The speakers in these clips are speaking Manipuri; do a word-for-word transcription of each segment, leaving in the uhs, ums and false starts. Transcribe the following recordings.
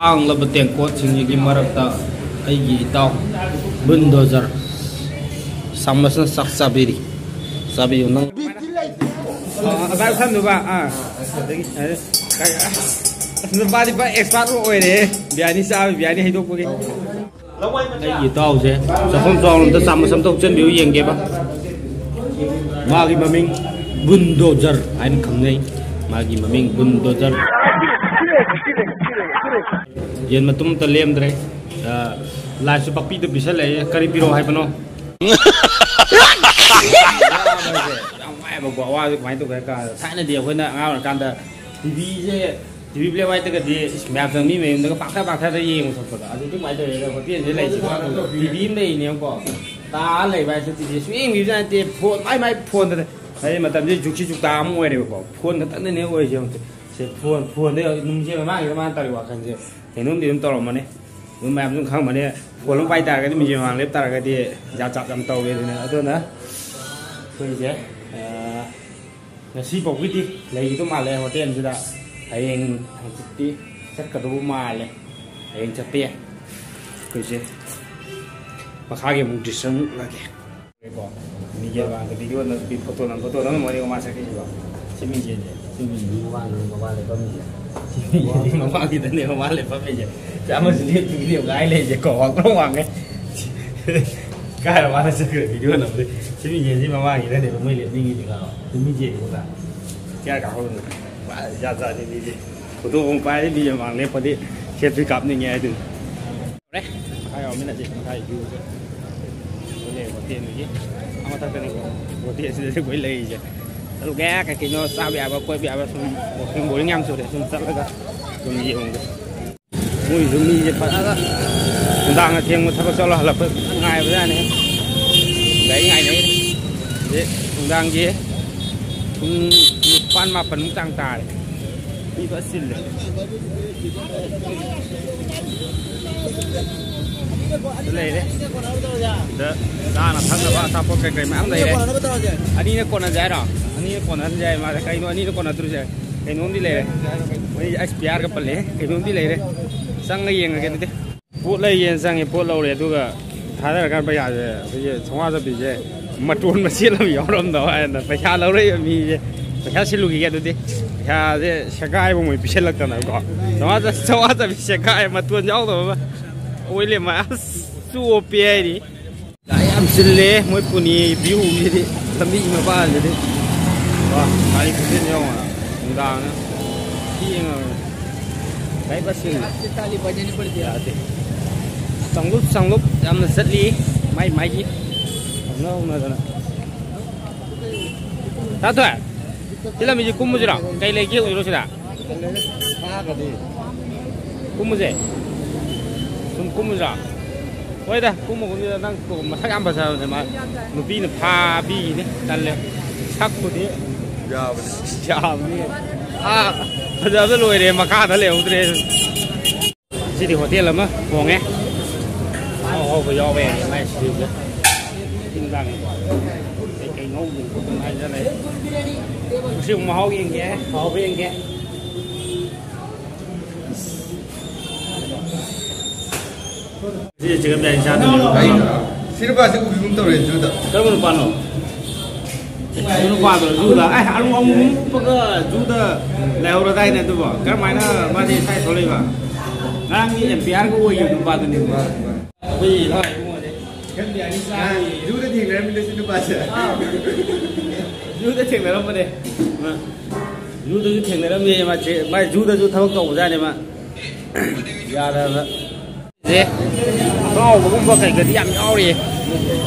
ꯇꯥꯡꯂꯕ ꯇꯦꯡꯀꯣꯠꯁꯤꯡꯁꯤꯒꯤ ꯃꯔꯛꯇ ꯑꯩꯒꯤ ꯏꯇꯥꯎ ꯕꯨꯟꯗꯣꯖꯔ ꯁꯥꯃꯁꯅ ꯆꯥꯛ ꯆꯥꯕꯤꯔꯤ꯫ ꯆꯥꯕꯤꯌꯨ ꯅꯪ꯫ ꯑ, ꯑꯗꯥꯏ ꯁꯝꯗꯨꯕ, ꯑꯥ꯫ ꯑꯗꯒꯤ, ꯑ, ꯑꯁ, ꯅꯨꯄꯥꯗꯤ ꯄꯨꯔꯥ expert ꯑꯣꯏꯔꯦꯍꯦ꯫ ꯕꯤꯔꯌꯥꯅꯤ ꯆꯥꯕ, ꯕꯤꯔꯌꯥꯅꯤ ꯍꯩꯗꯣꯛꯄꯒꯤ꯫ ꯑꯩꯒꯤ ꯏꯇꯥꯎꯁꯦ ꯆꯥꯛꯈꯨꯝ ꯆꯥꯎꯅ ꯑꯝꯇ ꯆꯥꯃꯁ ꯑꯝꯇ ꯍꯨꯞꯆꯟꯕꯤꯌꯨ ꯌꯦꯡꯒꯦꯕ꯫ ꯃꯥꯒꯤ ꯃꯃꯤꯡ ꯕꯨꯟꯗꯣꯖꯔ ꯍꯥꯏꯅ ꯈꯪꯅꯩ꯫ ꯃꯥꯒꯤ ꯃꯃꯤꯡ ꯕꯨꯟꯗꯣꯖꯔ꯫ ꯌꯦꯟ ꯃꯇꯨꯝ ꯑꯝꯇ ꯂꯦꯝꯗ꯭ꯔꯦ꯫ ꯑ, ꯂꯥꯏꯁꯨ ꯄꯥꯛꯄꯤꯗ ꯄꯤꯁꯜꯂꯛꯑꯦ꯫ ꯀꯔꯤ ꯄꯤꯔꯛꯑꯣ ꯍꯥꯏꯕꯅꯣ? ꯌꯥꯝ ꯋꯥꯏꯕꯀꯣ꯫ ꯑꯋꯥꯕꯁꯦ ꯀꯃꯥꯏꯅ ꯇꯧꯒꯦ ꯍꯥꯏ ꯀꯥꯟꯗ, ꯊꯥꯏꯅꯗꯤ ꯑꯩꯈꯣꯏꯅ ꯑꯉꯥꯡ ꯑꯣꯏꯔꯀꯥꯟꯗ ꯇꯤ ꯚꯤꯁꯦ, ꯇꯤ ꯚꯤ ꯕ꯭ꯂꯦꯛ ꯋꯥꯏꯠꯇꯒꯗꯤ ꯏꯁ, ꯃꯌꯥꯝ ꯆꯪ ꯃꯤ ꯃꯌꯨꯝꯗꯒ ꯄꯥꯛꯊ ꯄꯥꯛꯊꯗ ꯌꯦꯡꯕ ꯈꯣꯠꯄꯗꯣ꯫ ꯑꯗꯨ ꯑꯗꯨꯃꯥꯏꯅ ꯇꯧꯋꯦ꯫ ꯑꯗꯣ ꯍꯣꯇꯦꯜꯁꯦ ꯂꯩꯁꯦ ꯇꯤ ꯚꯤ ꯑꯃ ꯂꯩꯔꯤꯅꯦꯕꯀꯣ, ꯇꯥ ꯂꯩꯕ ꯍꯥꯏꯁꯦ ꯇꯤ ꯚꯤ ꯁꯨꯡꯌꯦꯡ ꯌꯦꯡꯕꯤꯕꯖꯥꯠ ꯅꯠꯇꯦ꯫ ꯐꯣꯟ ꯃꯥꯏ ꯃꯥꯏ ꯐꯣꯟꯗ꯫ ꯍꯥꯏꯗꯤ ꯃꯇꯝꯁꯦ ꯖꯨꯛꯁꯤ ꯖꯨꯛꯇꯥ ꯑꯃ ꯑꯣꯏꯔꯦꯕꯀꯣ꯫ ꯐꯣꯟ ꯈꯛꯇꯪꯗꯅꯦ ꯑꯣꯏꯔꯤꯁꯦ ꯍꯧꯖꯤꯛ꯫ ꯁꯦ ꯐꯣꯟ, ꯐꯣꯟꯗ ꯅꯨꯡꯁꯦ ꯃꯃꯥꯡꯒꯤꯗ ꯃꯥꯅ ꯇꯧꯔꯤ ꯋꯥꯈꯜꯁꯦ ꯀꯩꯅꯣꯝꯗꯤ ꯑꯗꯨꯝ ꯇꯧꯔꯝꯃꯅꯤ꯫ ꯑꯗꯨꯝ ꯃꯌꯥꯝꯁꯨ ꯑꯗꯨꯝ ꯈꯪꯉꯝꯃꯅꯤ꯫ ꯐꯣꯟ ꯑꯃ ꯄꯥꯏ ꯇꯥꯔꯒꯗꯤ, ꯃꯤꯡꯁꯦꯜ ꯃꯃꯥꯡ ꯂꯦꯞ ꯇꯥꯔꯒꯗꯤ ꯖꯥꯠ ꯖꯥꯠ ꯌꯥꯝ ꯇꯧꯋꯦ꯫ ꯑꯗꯨꯅ, ꯑꯗꯨꯅ ꯑꯩꯈꯣꯏꯁꯦ, ꯑ, ꯉꯁꯤ ꯐꯥꯎꯒꯤꯗꯤ ꯂꯩꯒꯗꯧ ꯃꯥꯜꯂꯦ ꯍꯣꯇꯦꯜꯁꯤꯗ꯫ ꯍꯌꯦꯡ ꯍꯪꯆꯤꯠꯇꯤ ꯆꯠꯀꯗꯧꯕ ꯃꯥꯜꯂꯦ꯫ ꯍꯌꯦꯡ ꯆꯠꯄ ꯌꯥꯏ꯫ ꯑꯩꯈꯣꯏꯁꯦ ꯃꯈꯥꯒꯤ ꯑꯃꯨꯛ ꯗ꯭ꯔꯤꯁ ꯑꯃꯨꯛ ꯎꯠꯂꯒꯦ꯫ ꯀꯣ, ꯃꯤꯡꯁꯦꯜ ꯃꯃꯥꯡꯗ ꯚꯤꯗꯤꯑꯣ ꯅꯝ-, ꯐꯣꯇꯣ ꯅꯝ-, ꯐꯣꯇꯣ ꯅꯝꯃꯝꯃꯅꯤ ꯃꯥ ꯆꯠꯈꯤꯕ꯫ ꯁꯤ ꯃꯤꯡꯁꯦꯜꯁꯦ, ꯁꯤ ꯃꯤꯡꯁꯦꯜꯁꯤ ꯃꯃꯥꯡꯗꯅꯦ ꯃꯃꯥ ꯂꯦꯞꯄꯝꯃꯤꯁꯦ꯫ ꯁꯤ ꯃꯤꯡꯁꯦꯜꯁꯤ ꯃꯃꯥꯡꯒꯤꯗꯅꯦ ꯃꯃꯥ ꯂꯦꯞꯄꯝꯃꯤꯁꯦ꯫ ꯁꯤ ꯑꯃꯁꯨ ꯂꯦꯞꯇ꯭ꯔꯤꯒꯤꯅꯦ ꯉꯥꯏ ꯂꯩꯔꯤꯁꯦ ꯀꯣ, ꯋꯥꯡꯇ꯭ꯔꯣꯛ ꯋꯥꯡꯉꯦ꯫ ꯀꯥꯏꯔ ꯃꯥꯅ ꯆꯠꯈ꯭ꯔꯦ ꯚꯤꯗꯤꯑꯣ ꯅꯝꯕꯗꯤ꯫ ꯁꯤ ꯃꯤꯡꯁꯦꯜꯁꯤ ꯃꯃꯥꯡꯒꯤꯗꯅꯦꯕ ꯃꯣꯏ ꯂꯦꯞꯅꯤꯡꯉꯤꯁꯦ ꯈꯪꯉꯕ? ꯁꯤ ꯃꯤꯡꯁꯦꯜꯁꯤ ꯎꯗ꯭ꯔꯥ? ꯀꯌꯥ ꯀꯥꯍꯧꯔꯅꯤ? ꯄꯨꯔꯥ ꯖꯥꯠ ꯖꯥꯠꯅꯤ ꯃꯤꯁꯦ꯫ ꯐꯣꯇꯣ ꯑꯃꯨꯛ ꯄꯥꯏꯔꯗꯤ ꯃꯤꯡꯁꯦꯜ ꯃꯃꯥꯡ ꯂꯦꯞꯄꯗꯤ ꯁꯦꯜꯐꯤ ꯀꯥꯞꯅꯤꯡꯉꯦ ꯍꯥꯏꯗꯨꯅꯤ꯫ ꯍꯣꯔꯦꯟ ꯃꯈꯥ ꯌꯥꯎꯃꯤꯟꯅꯁꯤ, ꯃꯈꯥꯒꯤ ꯚ꯭ꯌꯨꯁꯦ꯫ ꯑꯗꯨꯅꯦ ꯍꯣꯇꯦꯜꯗꯨꯒꯤ ꯑꯥ ꯃꯊꯛꯇꯅꯤꯀꯣ꯫ ꯍꯣꯇꯦꯜꯁꯤꯗꯗꯤ ꯑꯩꯈꯣꯏ ꯂꯩꯔꯤꯁꯦ꯫ ꯆꯠꯂꯨꯒꯦ, ꯀꯩ ꯀꯩꯅꯣ ꯆꯥꯕ ꯌꯥꯕ, ꯀꯣꯏꯕ ꯌꯥꯕ ꯁꯨꯝ walking boring ꯌꯥꯝ ꯆꯨꯔꯦ꯫ ꯁꯨꯝ ꯆꯠꯂꯒ ꯁꯨꯝ ꯌꯦꯡꯉꯨꯒꯦ꯫ ꯃꯣꯏꯁꯨ ꯃꯤꯁꯦ ꯐꯖꯅ ꯅꯨꯡꯗꯥꯡ ꯑꯊꯦꯡꯕ ꯊꯕꯛ ꯆꯠꯂ ꯍꯜꯂꯛꯄ ꯐꯖꯅ ꯉꯥꯏꯕꯖꯥꯠꯅꯤ꯫ ꯒꯥꯔꯤ ꯉꯥꯏꯅꯩ꯫ ꯍꯧꯖꯤꯛ ꯅꯨꯡꯗꯥꯡꯒꯤ ꯄꯨꯡ ꯅꯤꯄꯥꯟ ꯃꯥꯄꯟꯃꯨꯛ ꯆꯥꯡ ꯇꯥꯔꯦ꯫ ꯃꯤ ꯐꯖ ꯆꯤꯜꯂꯦ꯫ ꯁꯤꯗ ꯂꯩꯔꯦ꯫ ꯁꯤꯗ ꯆꯥꯅ ꯊꯛꯅꯕ ꯑꯆꯥꯄꯣꯠ ꯀꯩ ꯀꯩ ꯃꯌꯥꯝ ꯂꯩꯔꯦ꯫ ꯑꯅꯤꯅ ꯀꯣꯟꯅꯁꯦ ꯍꯥꯏꯔꯣ? ꯑꯅꯤꯅ ꯀꯣꯟꯅꯍꯟꯁꯦ ꯍꯥꯏ ꯃꯥꯜꯂꯦ꯫ ꯀꯩꯅꯣ ꯑꯅꯤꯅ ꯀꯣꯟꯅꯗ꯭ꯔꯤꯁꯦ? ꯀꯩꯅꯣꯝꯗꯤ ꯂꯩꯔꯦ꯫ ꯃꯣꯏ ꯑꯩꯁ ꯄꯤ ꯑꯥꯔꯒ ꯄꯜꯂꯦ꯫ ꯀꯩꯅꯣꯝꯗꯤ ꯂꯩꯔꯦ꯫ ꯆꯪꯉ ꯌꯦꯡꯉꯒꯦ ꯑꯗꯨꯗꯤ꯫ ꯄꯣꯠ ꯂꯩꯒꯦꯅ ꯆꯪꯉꯦ, ꯄꯣꯠ ꯂꯧꯔꯦ, ꯑꯗꯨꯒ ꯊꯥꯗꯔꯀꯥꯟ ꯄꯩꯁꯥꯁꯦ ꯑꯩꯈꯣꯏꯒꯤ ꯆꯥꯝꯃꯉꯥ ꯆꯠꯄꯤꯁꯦ ꯃꯇꯣꯟ ꯃꯆꯦꯠ ꯑꯃ ꯌꯥꯎꯔꯝꯗꯕ ꯍꯥꯏꯅ ꯄꯩꯁꯥ ꯂꯧꯔꯛꯏꯕ ꯃꯤꯁꯦ ꯄꯩꯁꯥ ꯁꯤꯜꯂꯨꯈꯤꯒꯦ꯫ ꯑꯗꯨꯗꯤ ꯄꯩꯁꯥꯁꯦ ꯁꯦꯒꯥꯏꯕ ꯃꯣꯏ ꯄꯤꯁꯜꯂꯛꯇꯅꯀꯣ, ꯆꯥꯝꯃꯉꯥ ꯆ-, ꯆꯥꯝꯃꯉꯥ ꯆꯠꯄꯤ ꯁꯦꯒꯥꯏ ꯃꯇꯣꯟ ꯌꯥꯎꯗꯕ ꯑꯃ ꯑꯣꯏ ꯂꯩꯔꯝꯃꯦ꯫ ꯑꯁ ꯆꯣꯞꯄꯦ ꯍꯥꯏꯔꯤ꯫ ꯒꯥꯔꯤ ꯌꯥꯝ ꯆꯤꯜꯂꯦ ꯃꯣꯏ ꯄꯨꯅꯦ ꯚ꯭ꯌꯨꯁꯤꯗꯤ, ꯂꯝꯕꯤ ꯃꯄꯥꯟꯁꯤꯗꯤ꯫ ꯋꯥ, ꯒꯥꯔꯤ ꯈꯨꯆꯤꯟ ꯌꯦꯡꯉꯣ ꯅꯨꯡꯗꯥꯡꯅ꯫ ꯊꯦꯡꯉꯕꯅꯤ꯫ ꯒꯥꯔꯤ ꯐꯖ ꯆꯤꯜꯂꯦ꯫ ꯌꯥꯗꯦ꯫ ꯆꯪꯂꯨꯞ ꯆꯪꯂꯨꯞ ꯌꯥꯝꯅ ꯆꯠꯂꯤ ꯃꯥꯏ ꯃꯥꯏꯒꯤ ꯍꯧꯅ ꯍꯧꯅꯗꯅ꯫ ꯇꯥꯊꯣꯏ, ꯁꯤ ꯂꯝꯕꯤꯁꯤ ꯀꯨꯝꯃꯁꯤꯔꯣ? ꯀꯩ ꯂꯩꯒꯦ ꯌꯦꯡꯉꯨꯁꯤꯔꯣ ꯁꯤꯗ? ꯀꯨꯝꯃꯨꯁꯦ꯫ ꯁꯨꯝ ꯀꯨꯝꯃꯨꯁꯤꯔꯣ? ꯍꯣꯏꯗ, ꯀꯨꯝꯃꯒꯨꯝꯁꯤꯗ꯫ ꯅꯪ ꯃꯁꯛ ꯌꯥꯝ ꯐꯖꯕꯅꯦ ꯃꯥ꯫ ꯅꯨꯄꯤꯅ ꯐꯥꯕꯤꯅꯦ꯫ ꯇꯜꯂꯦ꯫ ꯁꯛꯄꯨꯗꯤ ꯌꯥꯕꯅꯦ꯫ ꯌꯥꯕꯅꯤ꯫ ꯑꯥ, ꯐꯖꯕꯗ ꯂꯣꯏꯔꯦ, ꯃꯈꯥꯗ ꯂꯩꯍꯧꯗ꯭ꯔꯦ꯫ ꯁꯤꯗꯤ ꯍꯣꯇꯦꯜ ꯑꯃ ꯍꯣꯡꯉꯦ꯫ ꯑꯍꯥꯎ ꯑꯍꯥꯎꯕ ꯌꯥꯎꯋꯦ ꯃꯥꯏ ꯁꯤꯗ꯫ ꯏꯟꯖꯥꯡꯅꯤꯀꯣ꯫ ꯀꯩꯀꯩ ꯉꯧꯗꯅ ꯈꯣꯠꯇꯅ ꯍꯥꯏꯗꯅ ꯂꯩ꯫ ꯉꯁꯤ ꯑꯃꯨꯛ ꯃꯍꯥꯎ ꯌꯦꯡꯒꯦ, ꯍꯥꯎꯕ ꯌꯦꯡꯒꯦ꯫ ꯁꯤ ꯆꯤꯀꯟ ꯕꯤꯔꯌꯥꯅꯤ ꯆꯥꯗꯣꯏꯅꯦꯕ꯫ ꯑꯩ ꯁꯤ ꯅꯨꯄꯥꯁꯤ ꯎꯈꯤꯒꯨꯝ ꯇꯧꯔꯦ ꯖꯨꯗ꯫ ꯀꯔꯝꯕ ꯅꯨꯄꯥꯅꯣ? ꯑꯗꯨ ꯅꯨꯄꯥꯗꯣ ꯖꯨꯗ꯫ ꯑꯦ, ꯑꯔꯨ ꯑꯃꯨꯛ ꯎꯞꯄꯒ ꯖꯨꯗ ꯂꯩꯍꯧꯔꯗꯥꯏꯅꯦ ꯑꯗꯨꯕꯣ? ꯀꯔꯝꯍꯥꯏꯅ ꯃꯥꯗꯤ ꯁ꯭ꯋꯥꯏ ꯊꯣꯛꯂꯛꯏꯕ? ꯉꯔꯥꯡꯒꯤ ꯑꯦꯝꯄꯤꯌꯥꯔꯒ ꯑꯣꯏꯈꯤꯕ ꯅꯨꯄꯥꯗꯨꯅꯤ꯫ ꯑꯩꯈꯣꯏ ꯂꯥꯛꯑꯦ ꯏꯕꯨꯡꯉꯣꯅꯦ꯫ ꯆꯤꯀꯟ ꯕꯤꯔꯌꯥꯅꯤ ꯆꯥꯔꯤ꯫ ꯖꯨꯗ ꯊꯦꯡꯅꯔꯝꯃꯤꯗ ꯁꯤ ꯅꯨꯄꯥꯁꯦ꯫ ꯖꯨꯗ ꯊꯦꯡꯅꯔꯝꯕꯅꯦ꯫ ꯃꯥ ꯖꯨꯗꯁꯨ ꯊꯦꯡꯅꯔꯝꯃꯦ ꯃꯥ ꯆꯦ-, ꯃꯥ ꯖꯨꯗꯁꯨ ꯊꯕꯛ ꯇꯧꯕꯖꯥꯠꯅꯦ ꯃꯥ꯫ ꯌꯥꯗꯕ꯫ ꯁꯦ, ꯑꯇꯥꯎꯕꯒꯨꯝꯕ ꯀꯩꯀꯩꯗꯤ ꯌꯥꯝ ꯌꯥꯎꯔꯤꯌꯦ꯫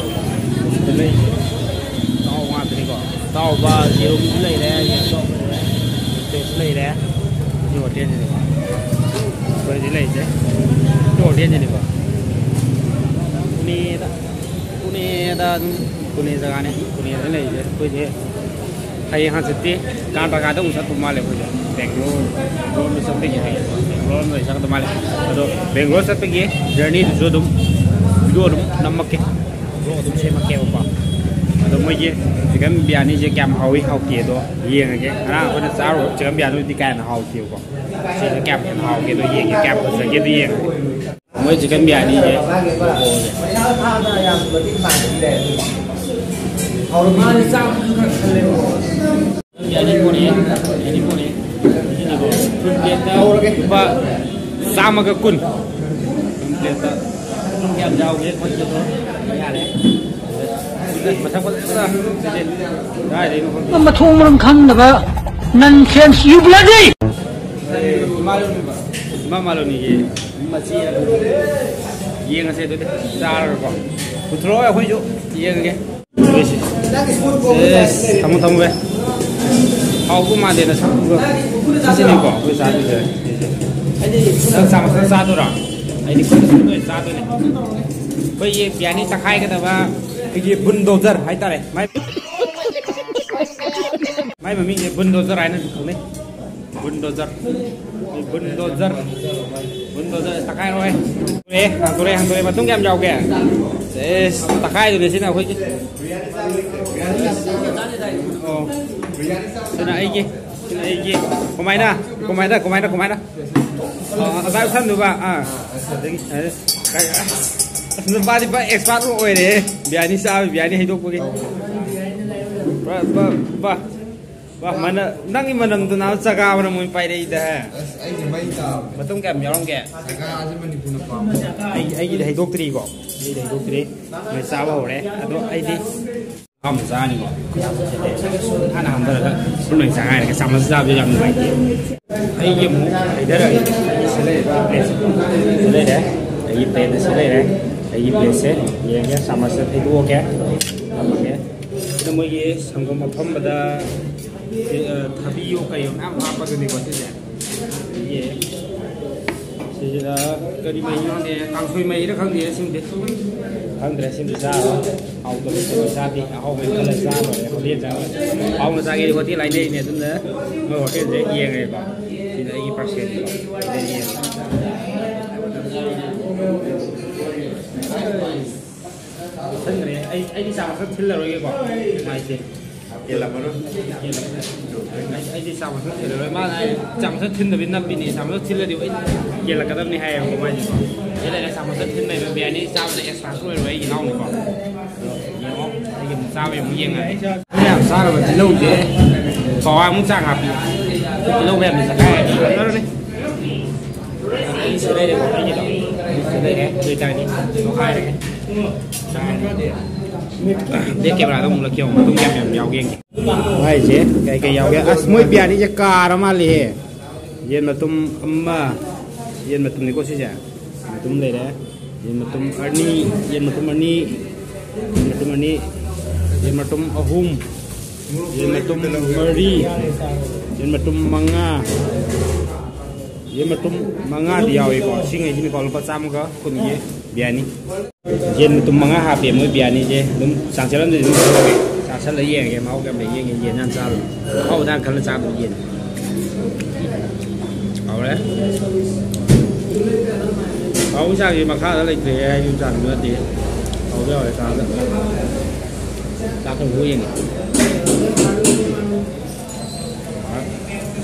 ꯁꯤꯗ ꯂꯩ꯫ ꯑꯇꯥꯎꯕ ꯉꯥꯛꯇꯅꯤꯀꯣ꯫ ꯑꯇꯥꯎꯕ, ꯌꯦꯔꯨꯝꯁꯨ ꯂꯩꯔꯦ, ꯌꯦꯟꯁꯨ ꯂꯩꯔꯦ, ꯀꯩꯁꯨ ꯂꯩꯔꯦ꯫ ꯁꯤ ꯍꯣꯇꯦꯜꯁꯤꯅꯤꯀꯣ꯫ ꯑꯩꯈꯣꯏ ꯍꯧꯖꯤꯛ ꯂꯩꯔꯤꯁꯦ ꯁꯤ ꯍꯣꯇꯦꯜꯁꯤꯅꯤꯀꯣ꯫ ꯄꯨꯅꯦꯗ, ꯄꯨꯅꯦꯗ ꯑꯗꯨꯝ, ꯄꯨꯅꯦ ꯖꯒꯥꯅꯦ꯫ ꯄꯨꯅꯦꯗ ꯂꯩꯔꯤꯁꯦ ꯑꯩꯈꯣꯏꯁꯦ꯫ ꯍꯌꯦꯡ ꯍꯪꯆꯤꯠꯇꯤ ꯀꯔꯅꯥꯇꯀꯥꯗ ꯑꯃꯨꯛ ꯆꯠꯇꯧ ꯃꯥꯜꯂꯦ ꯑꯩꯈꯣꯏꯁꯦ꯫ ꯕꯦꯡꯒ꯭ꯂꯣꯔ, ꯕꯦꯡꯒ꯭ꯂꯣꯔ ꯆꯠꯄꯒꯤ ꯍꯌꯦꯡ ꯕꯦꯡꯒ꯭ꯂꯣꯔ ꯑꯃ ꯆꯠꯀꯗꯧ ꯃꯥꯜꯂꯦ꯫ ꯑꯗꯣ ꯕꯦꯡꯒ꯭ꯂꯣꯔ ꯆꯠꯄꯒꯤ ꯖꯔꯅꯤꯗꯨꯁꯨ ꯑꯗꯨꯝ ꯚꯤꯗꯤꯑꯣ ꯑꯗꯨꯝ ꯅꯝꯃꯛꯀꯦ, ꯚ꯭ꯂꯣꯒ ꯑꯗꯨꯝ ꯁꯦꯝꯃꯛꯀꯦꯕꯀꯣ꯫ ꯑꯗꯣ ꯃꯣꯏꯒꯤ ꯆꯤꯛꯀꯟ ꯕꯤꯔꯌꯥꯅꯤꯁꯦ ꯀꯌꯥꯝ ꯍꯥꯎꯏ ꯍꯥꯎꯇꯦ ꯑꯗꯣ ꯌꯦꯡꯉꯒꯦ꯫ ꯉꯔꯥꯡ ꯑꯩꯈꯣꯏꯅ ꯆꯥꯔꯨꯕ ꯆꯤꯛꯀꯟ ꯕꯤꯔꯌꯥꯅꯤꯗꯤ ꯀꯥ ꯍꯦꯟꯅ ꯍꯥꯎꯇꯦꯕꯀꯣ꯫ ꯁꯤꯁꯦ ꯀꯌꯥꯝ ꯍꯦꯟꯅ ꯍꯥꯎꯒꯦ ꯑꯗꯣ ꯌꯦꯡꯒꯦ, ꯀꯌꯥꯝ ꯐꯖꯒꯦ ꯑꯗꯣ ꯌꯦꯡꯉꯒꯦ꯫ ꯃꯣꯏ ꯆꯤꯛꯀꯟ ꯕꯤꯔꯌꯥꯅꯤꯁꯦ ꯕꯤꯔꯌꯥꯅꯤ ꯄꯣꯔꯛꯑꯦ, ꯕꯤꯔꯌꯥꯅꯤ ꯄꯣꯔꯛꯑꯦ꯫ ꯐꯨꯜ ꯄ꯭ꯂꯦꯠꯇ ꯂꯨꯄꯥ ꯆꯥꯝꯃꯒ ꯀꯨꯟ꯫ ꯐꯨꯜ ꯄ꯭ꯂꯦꯠꯇ ꯑꯗꯨꯝ ꯀꯌꯥꯝ ꯌꯥꯎꯒꯦ ꯈꯣꯠꯀꯦꯗꯣ ꯌꯥꯔꯦ꯫ ꯃꯊꯛ ꯐꯖꯅ ꯀꯥꯏꯗꯩꯅꯣ ꯈꯪꯗꯦ꯫ ꯃꯊꯣꯡ ꯃꯔꯝ ꯈꯪꯗꯕ nonsense, you bloody! ꯏꯃꯥ ꯃꯥꯂꯣꯅꯤꯒꯤ ꯃꯆꯦ ꯌꯦꯡꯉꯁꯦ ꯑꯗꯨꯗꯤ ꯆꯥꯔꯒꯀꯣ꯫ ꯄꯨꯊꯣꯔꯛꯑꯣ ꯑꯩꯈꯣꯏꯁꯨ ꯌꯦꯡꯉꯒꯦ꯫ ꯑꯦꯁ, ꯊꯝꯃꯣ ꯊꯝꯃꯣ ꯚꯥꯏ꯫ ꯍꯥꯎꯗꯧ ꯃꯥꯟꯗꯦꯅ ꯁꯥꯃꯨꯒ꯫ ꯁꯤꯁꯤꯅꯤꯀꯣ ꯑꯩꯈꯣꯏ ꯆꯥꯗꯣꯏꯁꯦ꯫ ꯅꯪ ꯆꯥꯃꯁꯇ ꯆꯥꯗꯣꯏꯔꯣ? ꯑꯩꯗꯤ ꯈꯨꯠꯅ ꯑꯣꯏꯅ ꯆꯥꯗꯣꯏꯅꯦ꯫ ꯑꯩꯈꯣꯏꯒꯤ ꯕꯤꯔꯌꯥꯅꯤ ꯇꯛꯈꯥꯏꯒꯗꯕ ꯑꯩꯈꯣꯏꯒꯤ ꯕꯨꯟꯗꯣꯖꯔ ꯍꯥꯏꯇꯥꯔꯦ꯫ ꯃꯥꯏ, ꯃꯥꯏ ꯃꯃꯤꯡꯁꯦ ꯕꯨꯟꯗꯣꯖꯔ ꯍꯥꯏꯅꯁꯨ ꯈꯪꯅꯩ꯫ ꯕꯨꯟꯗꯣꯖꯔ꯫ ꯕꯨꯟꯗꯣꯖꯔ꯫ ꯕꯨꯟꯗꯣꯖꯔ ꯇꯛꯈꯥꯏꯔꯣꯏ꯫ ꯍꯥꯡꯗꯣꯔꯦ, ꯍꯥꯡꯗꯣꯔꯦ, ꯍꯥꯡꯗꯣꯔꯦ꯫ ꯃꯇꯨꯡ ꯀꯌꯥꯝ ꯌꯥꯎꯒꯦ? ꯑꯦꯁ, ꯇꯛꯈꯥꯏꯗꯨꯅꯦ ꯁꯤꯅ ꯑꯩꯈꯣꯏꯒꯤ꯫ ꯑꯣ꯫ ꯁꯤꯅ ꯑꯩꯒꯤ꯫ ꯁꯤꯅ ꯑꯩꯒꯤ꯫ ꯀꯃꯥꯏꯅ? ꯀꯃꯥꯏꯅ? ꯀꯃꯥꯏꯅ? ꯀꯃꯥꯏꯅ? ꯑꯣ, ꯑꯗꯥꯏ ꯎꯁꯟꯗꯨꯕ? ꯑꯥ꯫ ꯑꯗꯒꯤ, ꯑꯁ, ꯅꯨꯄꯥꯗꯤ ꯄꯨꯔꯥ expert ꯑꯃ ꯑꯣꯏꯔꯦꯍꯦ꯫ ꯕꯤꯔꯌꯥꯅꯤ ꯆꯥꯕ, ꯕꯤꯔꯌꯥꯅꯤ ꯍꯩꯗꯣꯛꯄꯒꯤ꯫ ꯄꯨꯔꯥ, ꯄꯨꯔꯥ, ꯄꯨꯔꯥ꯫ ꯋꯥ, ꯃꯅ-, ꯅꯪꯒꯤ ꯃꯅꯝꯗꯨꯅ ꯆꯒꯥ ꯃꯅꯝ ꯑꯣꯏꯅ ꯄꯥꯏꯔꯛꯏꯗ꯫ ꯑꯁ, ꯑꯩꯗꯤ ꯃꯩ ꯇꯥꯕꯅꯦ꯫ ꯃꯇꯨꯡ ꯀꯌꯥꯝ ꯌꯥꯎꯔꯝꯒꯦ? ꯆꯒꯥꯁꯦ ꯃꯅꯤꯄꯨꯔꯅ ꯄꯥꯝꯕ꯫ ꯑꯩ, ꯑꯩꯒꯤꯗꯤ ꯍꯩꯗꯣꯛꯇ꯭ꯔꯤꯀꯣ꯫ ꯑꯩꯒꯤꯗꯤ ꯍꯩꯗꯣꯛꯇ꯭ꯔꯤ꯫ ꯃꯣꯏ ꯆꯥꯕ ꯍꯧꯔꯦ꯫ ꯑꯗꯣ ꯑꯩꯗꯤ ꯑꯍꯥꯟꯕ ꯆꯥꯅꯤꯀꯣ꯫ ꯍꯥꯟꯅ ꯍꯥꯟꯊꯔꯒ ꯐꯨꯜ ꯑꯣꯏꯅ ꯆꯥ ꯉꯥꯏꯔꯒ ꯆꯥꯃꯁ ꯆꯥꯕꯗꯤ ꯌꯥꯝ ꯅꯨꯡꯉꯥꯏꯇꯦ꯫ ꯑꯩꯒꯤ ꯑꯃꯨꯛ ꯍꯩꯊꯔꯒꯦ꯫ ꯁꯤ ꯂꯩꯔꯦ, ꯁꯤ ꯂꯩꯔꯦ꯫ ꯑꯩꯒꯤ ꯄ꯭ꯂꯦꯠꯇ ꯁꯤ ꯂꯩꯔꯦ꯫ ꯑꯩꯒꯤ ꯄ꯭ꯂꯦꯠꯁꯦ ꯌꯦꯡꯒꯦ꯫ ꯆꯥꯃꯁꯇ ꯊꯩꯗꯣꯛꯑꯒꯦ꯫ ꯊꯝꯃꯒꯦ꯫ ꯁꯤꯗ ꯃꯣꯏꯒꯤ ꯁꯪꯒꯣꯝ ꯑꯐꯝꯕꯗ, ꯑ, ꯊꯕꯤꯌꯣ ꯀꯩꯌꯣ ꯃꯌꯥꯝ ꯍꯥꯞꯄꯗꯨꯅꯤꯀꯣ ꯁꯤꯁꯦ꯫ ꯑꯗꯒꯤ ꯁꯤꯁꯤꯗ ꯀꯔꯤ ꯃꯍꯤꯅꯣ ꯈꯪꯗꯦ, ꯀꯥꯡꯁꯣꯏ ꯃꯍꯤꯔ ꯈꯪꯗꯦ ꯁꯤꯃꯗꯤ꯫ ꯈꯪꯗ꯭ꯔꯦ ꯁꯤꯃꯗꯤ ꯆꯥꯔꯣꯏ꯫ ꯍꯥꯎꯇꯕ ꯁꯤꯃꯗꯤ ꯆꯥꯗꯦ꯫ ꯑꯍꯥꯎꯕ ꯈꯜꯂ ꯆꯥ ꯂꯣꯏꯔꯦ꯫ ꯍꯣꯇꯦꯜ ꯆꯥ ꯂꯣꯏꯔꯦ꯫ ꯍꯥꯎꯅ ꯆꯥꯒꯦꯗꯤ ꯍꯣꯇꯦꯜ ꯍꯥꯏꯅꯩꯅꯦ꯫ ꯑꯗꯨꯅ ꯃꯣꯏ ꯍꯣꯇꯦꯜꯁꯦ ꯌꯦꯡꯉꯒꯦꯀꯣ꯫ ꯁꯤꯅ ꯑꯩꯒꯤ ꯄꯥꯔꯁꯦꯜꯅꯤꯀꯣ꯫ ꯁꯤꯗ ꯌꯦꯡꯉꯒꯦ꯫ ꯆꯥꯁꯟꯈ꯭ꯔꯦ꯫ ꯑꯩ ꯑꯩꯗꯤ ꯆꯥ ꯃꯁꯛ ꯊꯤꯜꯂꯔꯣꯏꯒꯦꯀꯣ꯫ ꯅꯨꯡꯉꯥꯏꯇꯦ꯫ ꯀꯦꯜꯂꯝꯃꯔꯣꯏ꯫ ꯑꯩ ꯑꯩꯗꯤ ꯆꯥ ꯃꯁꯛ ꯊꯤꯜꯂꯔꯣꯏ꯫ ꯃꯥꯅ ꯑꯩ ꯆꯥ ꯃꯁꯛ ꯊꯤꯟꯗꯕꯤ ꯅꯞꯄꯤꯅꯦ꯫ ꯆꯥ ꯃꯁꯛ ꯊꯤꯜꯂꯗꯤ ꯑꯩ ꯀꯦꯜꯂꯛꯀꯗꯕꯅꯤ ꯍꯥꯏꯌꯦꯕꯀꯣ ꯃꯥꯏꯁꯦꯀꯣ꯫ ꯁꯤ ꯂꯩꯔꯦ ꯆꯥ ꯃꯁꯛ ꯊꯤꯟꯕꯩ ꯕꯤꯔꯌꯥꯅꯤ ꯆꯥꯕꯗ ꯑꯦꯛꯁꯄꯥꯟꯁ ꯑꯣꯏꯔꯣꯏ ꯑꯩꯒꯤ ꯏꯅꯥꯎꯅꯤꯀꯣ꯫ ꯌꯦꯡꯉꯣ꯫ ꯑꯩꯒꯤ ꯑꯃꯨꯛ ꯆꯥꯕꯩ ꯑꯃꯨꯛ ꯌꯦꯡꯉꯛꯑꯒꯦ꯫ ꯑꯩꯅ ꯌꯥꯝ ꯆꯥꯔꯕ ꯇꯤꯜꯍꯧꯁꯦ ꯄꯋꯥꯃꯨꯛ ꯆꯥꯡ ꯍꯥꯞꯄꯤ꯫ ꯇꯤꯜꯍꯧ ꯃꯌꯥꯝꯁꯦ ꯆꯠꯈꯥꯏꯔꯒꯦ꯫ ꯐꯖꯔꯅꯤ꯫ ꯑꯩꯁꯨ ꯂꯩꯔꯦꯀꯣ ꯑꯩꯒꯤꯗꯣ꯫ ꯑꯩꯁꯨ ꯂꯩꯔꯦ꯫ ꯑꯗꯨ ꯑꯣꯏꯇꯥꯔꯗꯤ ꯇꯣꯈꯥꯏꯔꯒꯦ꯫ ꯕꯦꯛ ꯀꯦꯃꯦꯔꯥꯗ ꯑꯃꯨꯛ ꯂꯛꯀꯦ ꯌꯦꯡꯉꯣ꯫ ꯃꯇꯨꯡ ꯀꯌꯥꯝ ꯌꯥꯝ ꯌꯥꯎꯒꯦ ꯌꯦꯡꯒꯦ꯫ ꯍꯥꯏꯁꯦ ꯀꯩ ꯀꯩ ꯌꯥꯎꯒꯦ? ꯑꯁ, ꯃꯣꯏ ꯕꯤꯔꯌꯥꯅꯤꯁꯦ ꯀꯥꯔ ꯃꯥꯜꯂꯦꯍꯦ꯫ ꯌꯦꯟ ꯃꯇꯨꯝ ꯑꯃ, ꯌꯦꯟ ꯃꯇꯨꯝꯅꯤꯀꯣ ꯁꯤꯁꯦ꯫ ꯃꯇꯨꯝ ꯂꯩꯔꯦ꯫ ꯌꯦꯟ ꯃꯇꯨꯝ ꯑꯅꯤ, ꯌꯦꯟ ꯃꯇꯨꯝ ꯑꯅꯤ, ꯌꯦꯟ ꯃꯇꯨꯝ ꯑꯅꯤ, ꯌꯦꯟ ꯃꯇꯨꯝ ꯑꯍꯨꯝ, ꯌꯦꯟ ꯃꯇꯨꯝ ꯃꯔꯤ, ꯌꯦꯟ ꯃꯇꯨꯝ ꯃꯉꯥ, ꯌꯦꯟ ꯃꯇꯨꯝ ꯃꯉꯥꯗꯤ ꯌꯥꯎꯏꯀꯣ꯫ ꯁꯤꯉꯩꯁꯤꯅꯤꯀꯣ ꯂꯨꯄꯥ ꯆꯥꯝꯃꯒ ꯀꯨꯟꯒꯤ ꯕꯤꯔꯌꯥꯅꯤ꯫ ꯌꯦꯟ ꯃꯇꯨꯝ ꯃꯉꯥ ꯍꯥꯞꯄꯦ ꯃꯣꯏ ꯕꯤꯔꯌꯥꯅꯤꯁꯦ꯫ ꯑꯗꯨꯝ ꯆꯥꯛ ꯆꯥꯔꯝꯗꯗꯤ ꯑꯗꯨꯝ ꯆꯥꯔꯒꯦ꯫ ꯆꯥꯁꯜꯂ ꯌꯦꯡꯉꯒꯦ ꯃꯍꯥꯎ ꯀꯌꯥꯝ ꯂꯩ ꯌꯦꯡꯒꯦ꯫ ꯌꯦꯟ ꯌꯥꯝ ꯆꯥꯕ ꯑꯍꯥꯎꯕꯗ ꯈꯜꯂ ꯆꯥꯕꯗꯤ ꯌꯦꯟ ꯍꯥꯎꯔꯦ꯫ ꯍꯥꯎꯕ ꯆꯥꯡꯁꯦ ꯃꯈꯥꯗ ꯂꯩꯇ꯭ꯔꯦ ꯍꯥꯏꯗꯤ ꯆꯥꯡꯁꯨ ꯅꯠꯇꯦ꯫ ꯍꯥꯎꯗꯤ ꯍꯥꯎꯔꯦ ꯆꯥꯕꯗ꯫ ꯆꯥꯛ ꯊꯣꯡꯕ ꯌꯦꯡꯉꯦ꯫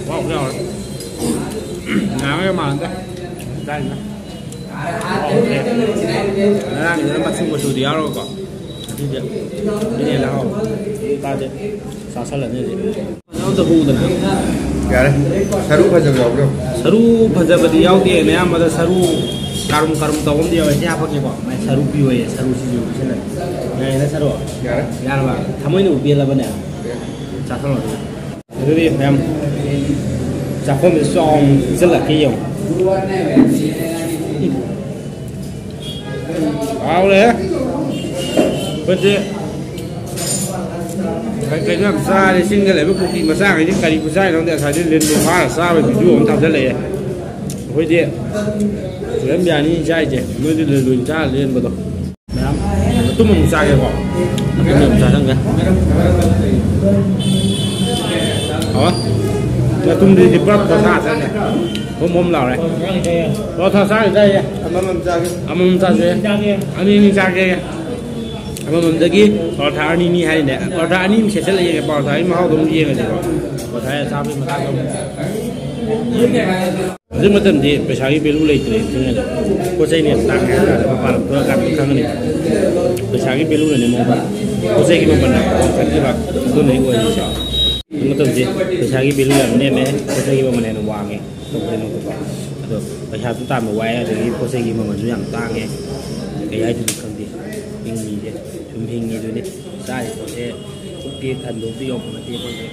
ꯍꯥꯎꯗꯤ ꯍꯥꯎꯔꯦ꯫ ꯉꯥꯡꯉꯒ ꯃꯥꯟꯅꯗꯦ꯫ ꯆꯥꯔꯤꯅ꯫ ꯉꯔꯥꯡꯒꯤꯗꯨꯅ ꯃꯆꯨ ꯃꯆꯨꯗꯤ ꯌꯥꯎꯔꯒꯀꯣ꯫ ꯑꯁꯤꯗꯤ ꯁꯤꯅ ꯍꯦꯟꯅ ꯍꯥꯎꯔꯦ꯫ ꯆꯥꯁꯦ꯫ ꯆꯥꯁꯜꯂꯅꯤ ꯍꯧꯖꯤꯛ꯫ ꯑꯝꯇ ꯍꯨꯗꯅ꯫ ꯌꯥꯔꯦ꯫ ꯁꯔꯨ ꯐꯖꯕ ꯌꯥꯎꯕ꯭ꯔꯣ? ꯁꯔꯨ ꯐꯖꯕꯗꯤ ꯌꯥꯎꯗꯦ꯫ ꯑꯌꯥꯝꯕꯗ ꯁꯔꯨ ꯀꯥꯔꯨꯝ ꯀꯥꯔꯨꯝ ꯇꯧꯕ ꯑꯃꯗꯤ ꯌꯥꯎꯋꯦ꯫ ꯁꯤ ꯍꯥꯄꯛꯀꯦꯀꯣ꯫ ꯃꯥꯏ ꯁꯔꯨ ꯄꯤꯌꯣꯌꯦ꯫ ꯁꯔꯨꯁꯤꯁꯨ ꯄꯤꯁꯜꯂꯒꯦ꯫ ꯌꯥꯏꯅ ꯁꯔꯨ? ꯌꯥꯔꯦ꯫ ꯌꯥꯔꯕ? ꯊꯃꯣꯏꯅꯕꯨ ꯄꯦꯜꯂꯕꯅꯦ꯫ ꯆꯥꯊꯣꯛꯑꯣ ꯑꯗꯨꯗꯤ꯫ ꯑꯗꯨꯗꯤ ꯃꯌꯥꯝ ꯆꯥꯛꯈꯣꯝꯁꯦ ꯆꯥꯎꯅ ꯄꯤꯖꯜꯂꯛꯀꯦ ꯌꯦꯡꯉꯣ꯫ ꯍꯥꯎꯔꯦꯍꯦ꯫ ꯑꯩꯈꯣꯏꯗꯤ ꯀꯩ ꯀꯩꯅꯣ ꯌꯥꯝ ꯆꯥꯔꯦ꯫ ꯆꯤꯡꯗ ꯂꯩꯕ ꯀꯨꯀꯤ ꯃꯆꯥꯈꯩꯗꯤ ꯀꯔꯤ ꯈꯨꯆꯥꯏꯅꯣ ꯈꯪꯗꯦ꯫ ꯉꯁꯥꯏꯗꯤ ꯂꯤꯟꯗꯣ ꯐꯥꯔ ꯆꯥꯕꯒꯤ ꯚꯤꯗꯤꯑꯣ ꯑꯃ ꯊꯥꯒꯠꯂꯛꯑꯦ꯫ ꯑꯩꯈꯣꯏꯗꯤ ꯆꯤꯛꯀꯟ ꯕꯤꯔꯌꯥꯅꯤ ꯆꯥꯏꯁꯦ, ꯅꯣꯏꯗꯤ ꯂꯤꯟ ꯑꯣꯏꯅ ꯆꯥꯔ ꯂꯦꯟꯕꯗꯣ꯫ ꯃꯌꯥꯝ ꯃꯇꯨꯝ ꯑꯃꯨꯛ ꯆꯥꯒꯦꯀꯣ꯫ ꯃꯇꯨꯝ ꯑꯃꯨꯛ ꯆꯥꯁꯟꯒꯦ꯫ ꯑꯣ, ꯃꯇꯨꯝꯗꯨꯗꯤ ꯄꯨꯔꯥ ꯄꯣꯊꯥ ꯆꯠꯂꯦ꯫ ꯍꯣꯝ ꯍꯣꯝ ꯂꯥꯎꯔꯦ꯫ ꯄꯣꯊꯥ ꯆꯥꯒꯦ ꯆꯥꯏꯌꯦ꯫ ꯑꯃꯃꯝ ꯆꯥꯒꯦ꯫ ꯑꯃꯃꯝ ꯆꯥꯁꯦ꯫ ꯑꯅꯤ ꯑꯅꯤ ꯆꯥꯒꯦ꯫ ꯑꯃꯃꯝꯗꯒꯤ ꯄꯔꯣꯊꯥ ꯑꯅꯤꯅꯤ ꯍꯥꯏꯔꯤꯅꯦ꯫ ꯄꯔꯣꯊꯥ ꯑꯅꯤꯃꯨꯛ ꯁꯦꯠꯆꯜꯂ ꯌꯦꯡꯉꯦ, ꯄꯔꯣꯊꯥꯒꯤ ꯃꯍꯥꯎꯗꯣ ꯑꯗꯨꯝ ꯌꯦꯡꯉꯁꯦꯕ꯫ ꯄꯔꯣꯊꯥ ꯆꯥꯕꯒꯤ ꯃꯇꯥꯡꯗ ꯑꯃꯨꯛ꯫ ꯍꯧꯖꯤꯛ ꯃꯇꯝꯗꯤ ꯄꯩꯁꯥꯒꯤ value ꯂꯩꯇ꯭ꯔꯦ꯫ ꯁꯤꯅ ꯄꯣꯠ ꯆꯩꯅ ꯌꯥꯝ ꯇꯥꯡꯉꯦ ꯍꯥꯏꯇꯥꯔꯦ꯫ ꯃꯄꯥꯟ ꯂꯝ ꯊꯣꯛꯑꯀꯥꯟꯗ ꯈꯪꯒꯅꯤ꯫ ꯄꯩꯁꯥꯒꯤ valueꯅꯅꯦ ꯃꯣꯏ ꯄꯣꯠ ꯆꯩꯒꯤ ꯃꯃꯜ ꯌꯥꯝ ꯇꯥꯡꯈꯠꯈꯤꯕ ꯑꯗꯨꯅ ꯑꯩ ꯑꯣꯏꯔꯤꯁꯦ꯫ ꯍꯧꯖꯤꯛ ꯃꯇꯝꯁꯦ ꯄꯩꯁꯥꯒꯤ value ꯌꯥꯝ ꯅꯦꯝꯃꯦ, ꯄꯣꯠ ꯆꯩꯒꯤ ꯃꯃꯜ ꯍꯦꯟꯅ ꯋꯥꯡꯉꯦ꯫ ꯇꯧꯗꯣꯏꯅꯣ? ꯑꯗꯣ ꯄꯩꯁꯥꯁꯨ ꯇꯥꯟꯕ ꯋꯥꯏ, ꯑꯗꯒꯤ ꯄꯣꯠ ꯆꯩꯒꯤ ꯃꯃꯜꯁꯨ ꯌꯥꯝ ꯇꯥꯡꯉꯦ꯫ ꯀꯩ ꯍꯥꯏꯗꯣꯏꯅꯣ ꯈꯪꯗꯦ꯫ ꯍꯤꯡꯉꯤꯁꯦ ꯁꯨꯝ ꯍꯤꯡꯉꯤꯗꯨꯅꯤ꯫ ꯆꯥꯔꯤ ꯄꯣꯠꯁꯦ ꯄꯨꯛꯇꯤ ꯊꯟꯗꯣꯛꯇꯤ ꯌꯧꯕ ꯅꯠꯇꯦ ꯑꯩꯈꯣꯏꯁꯦ꯫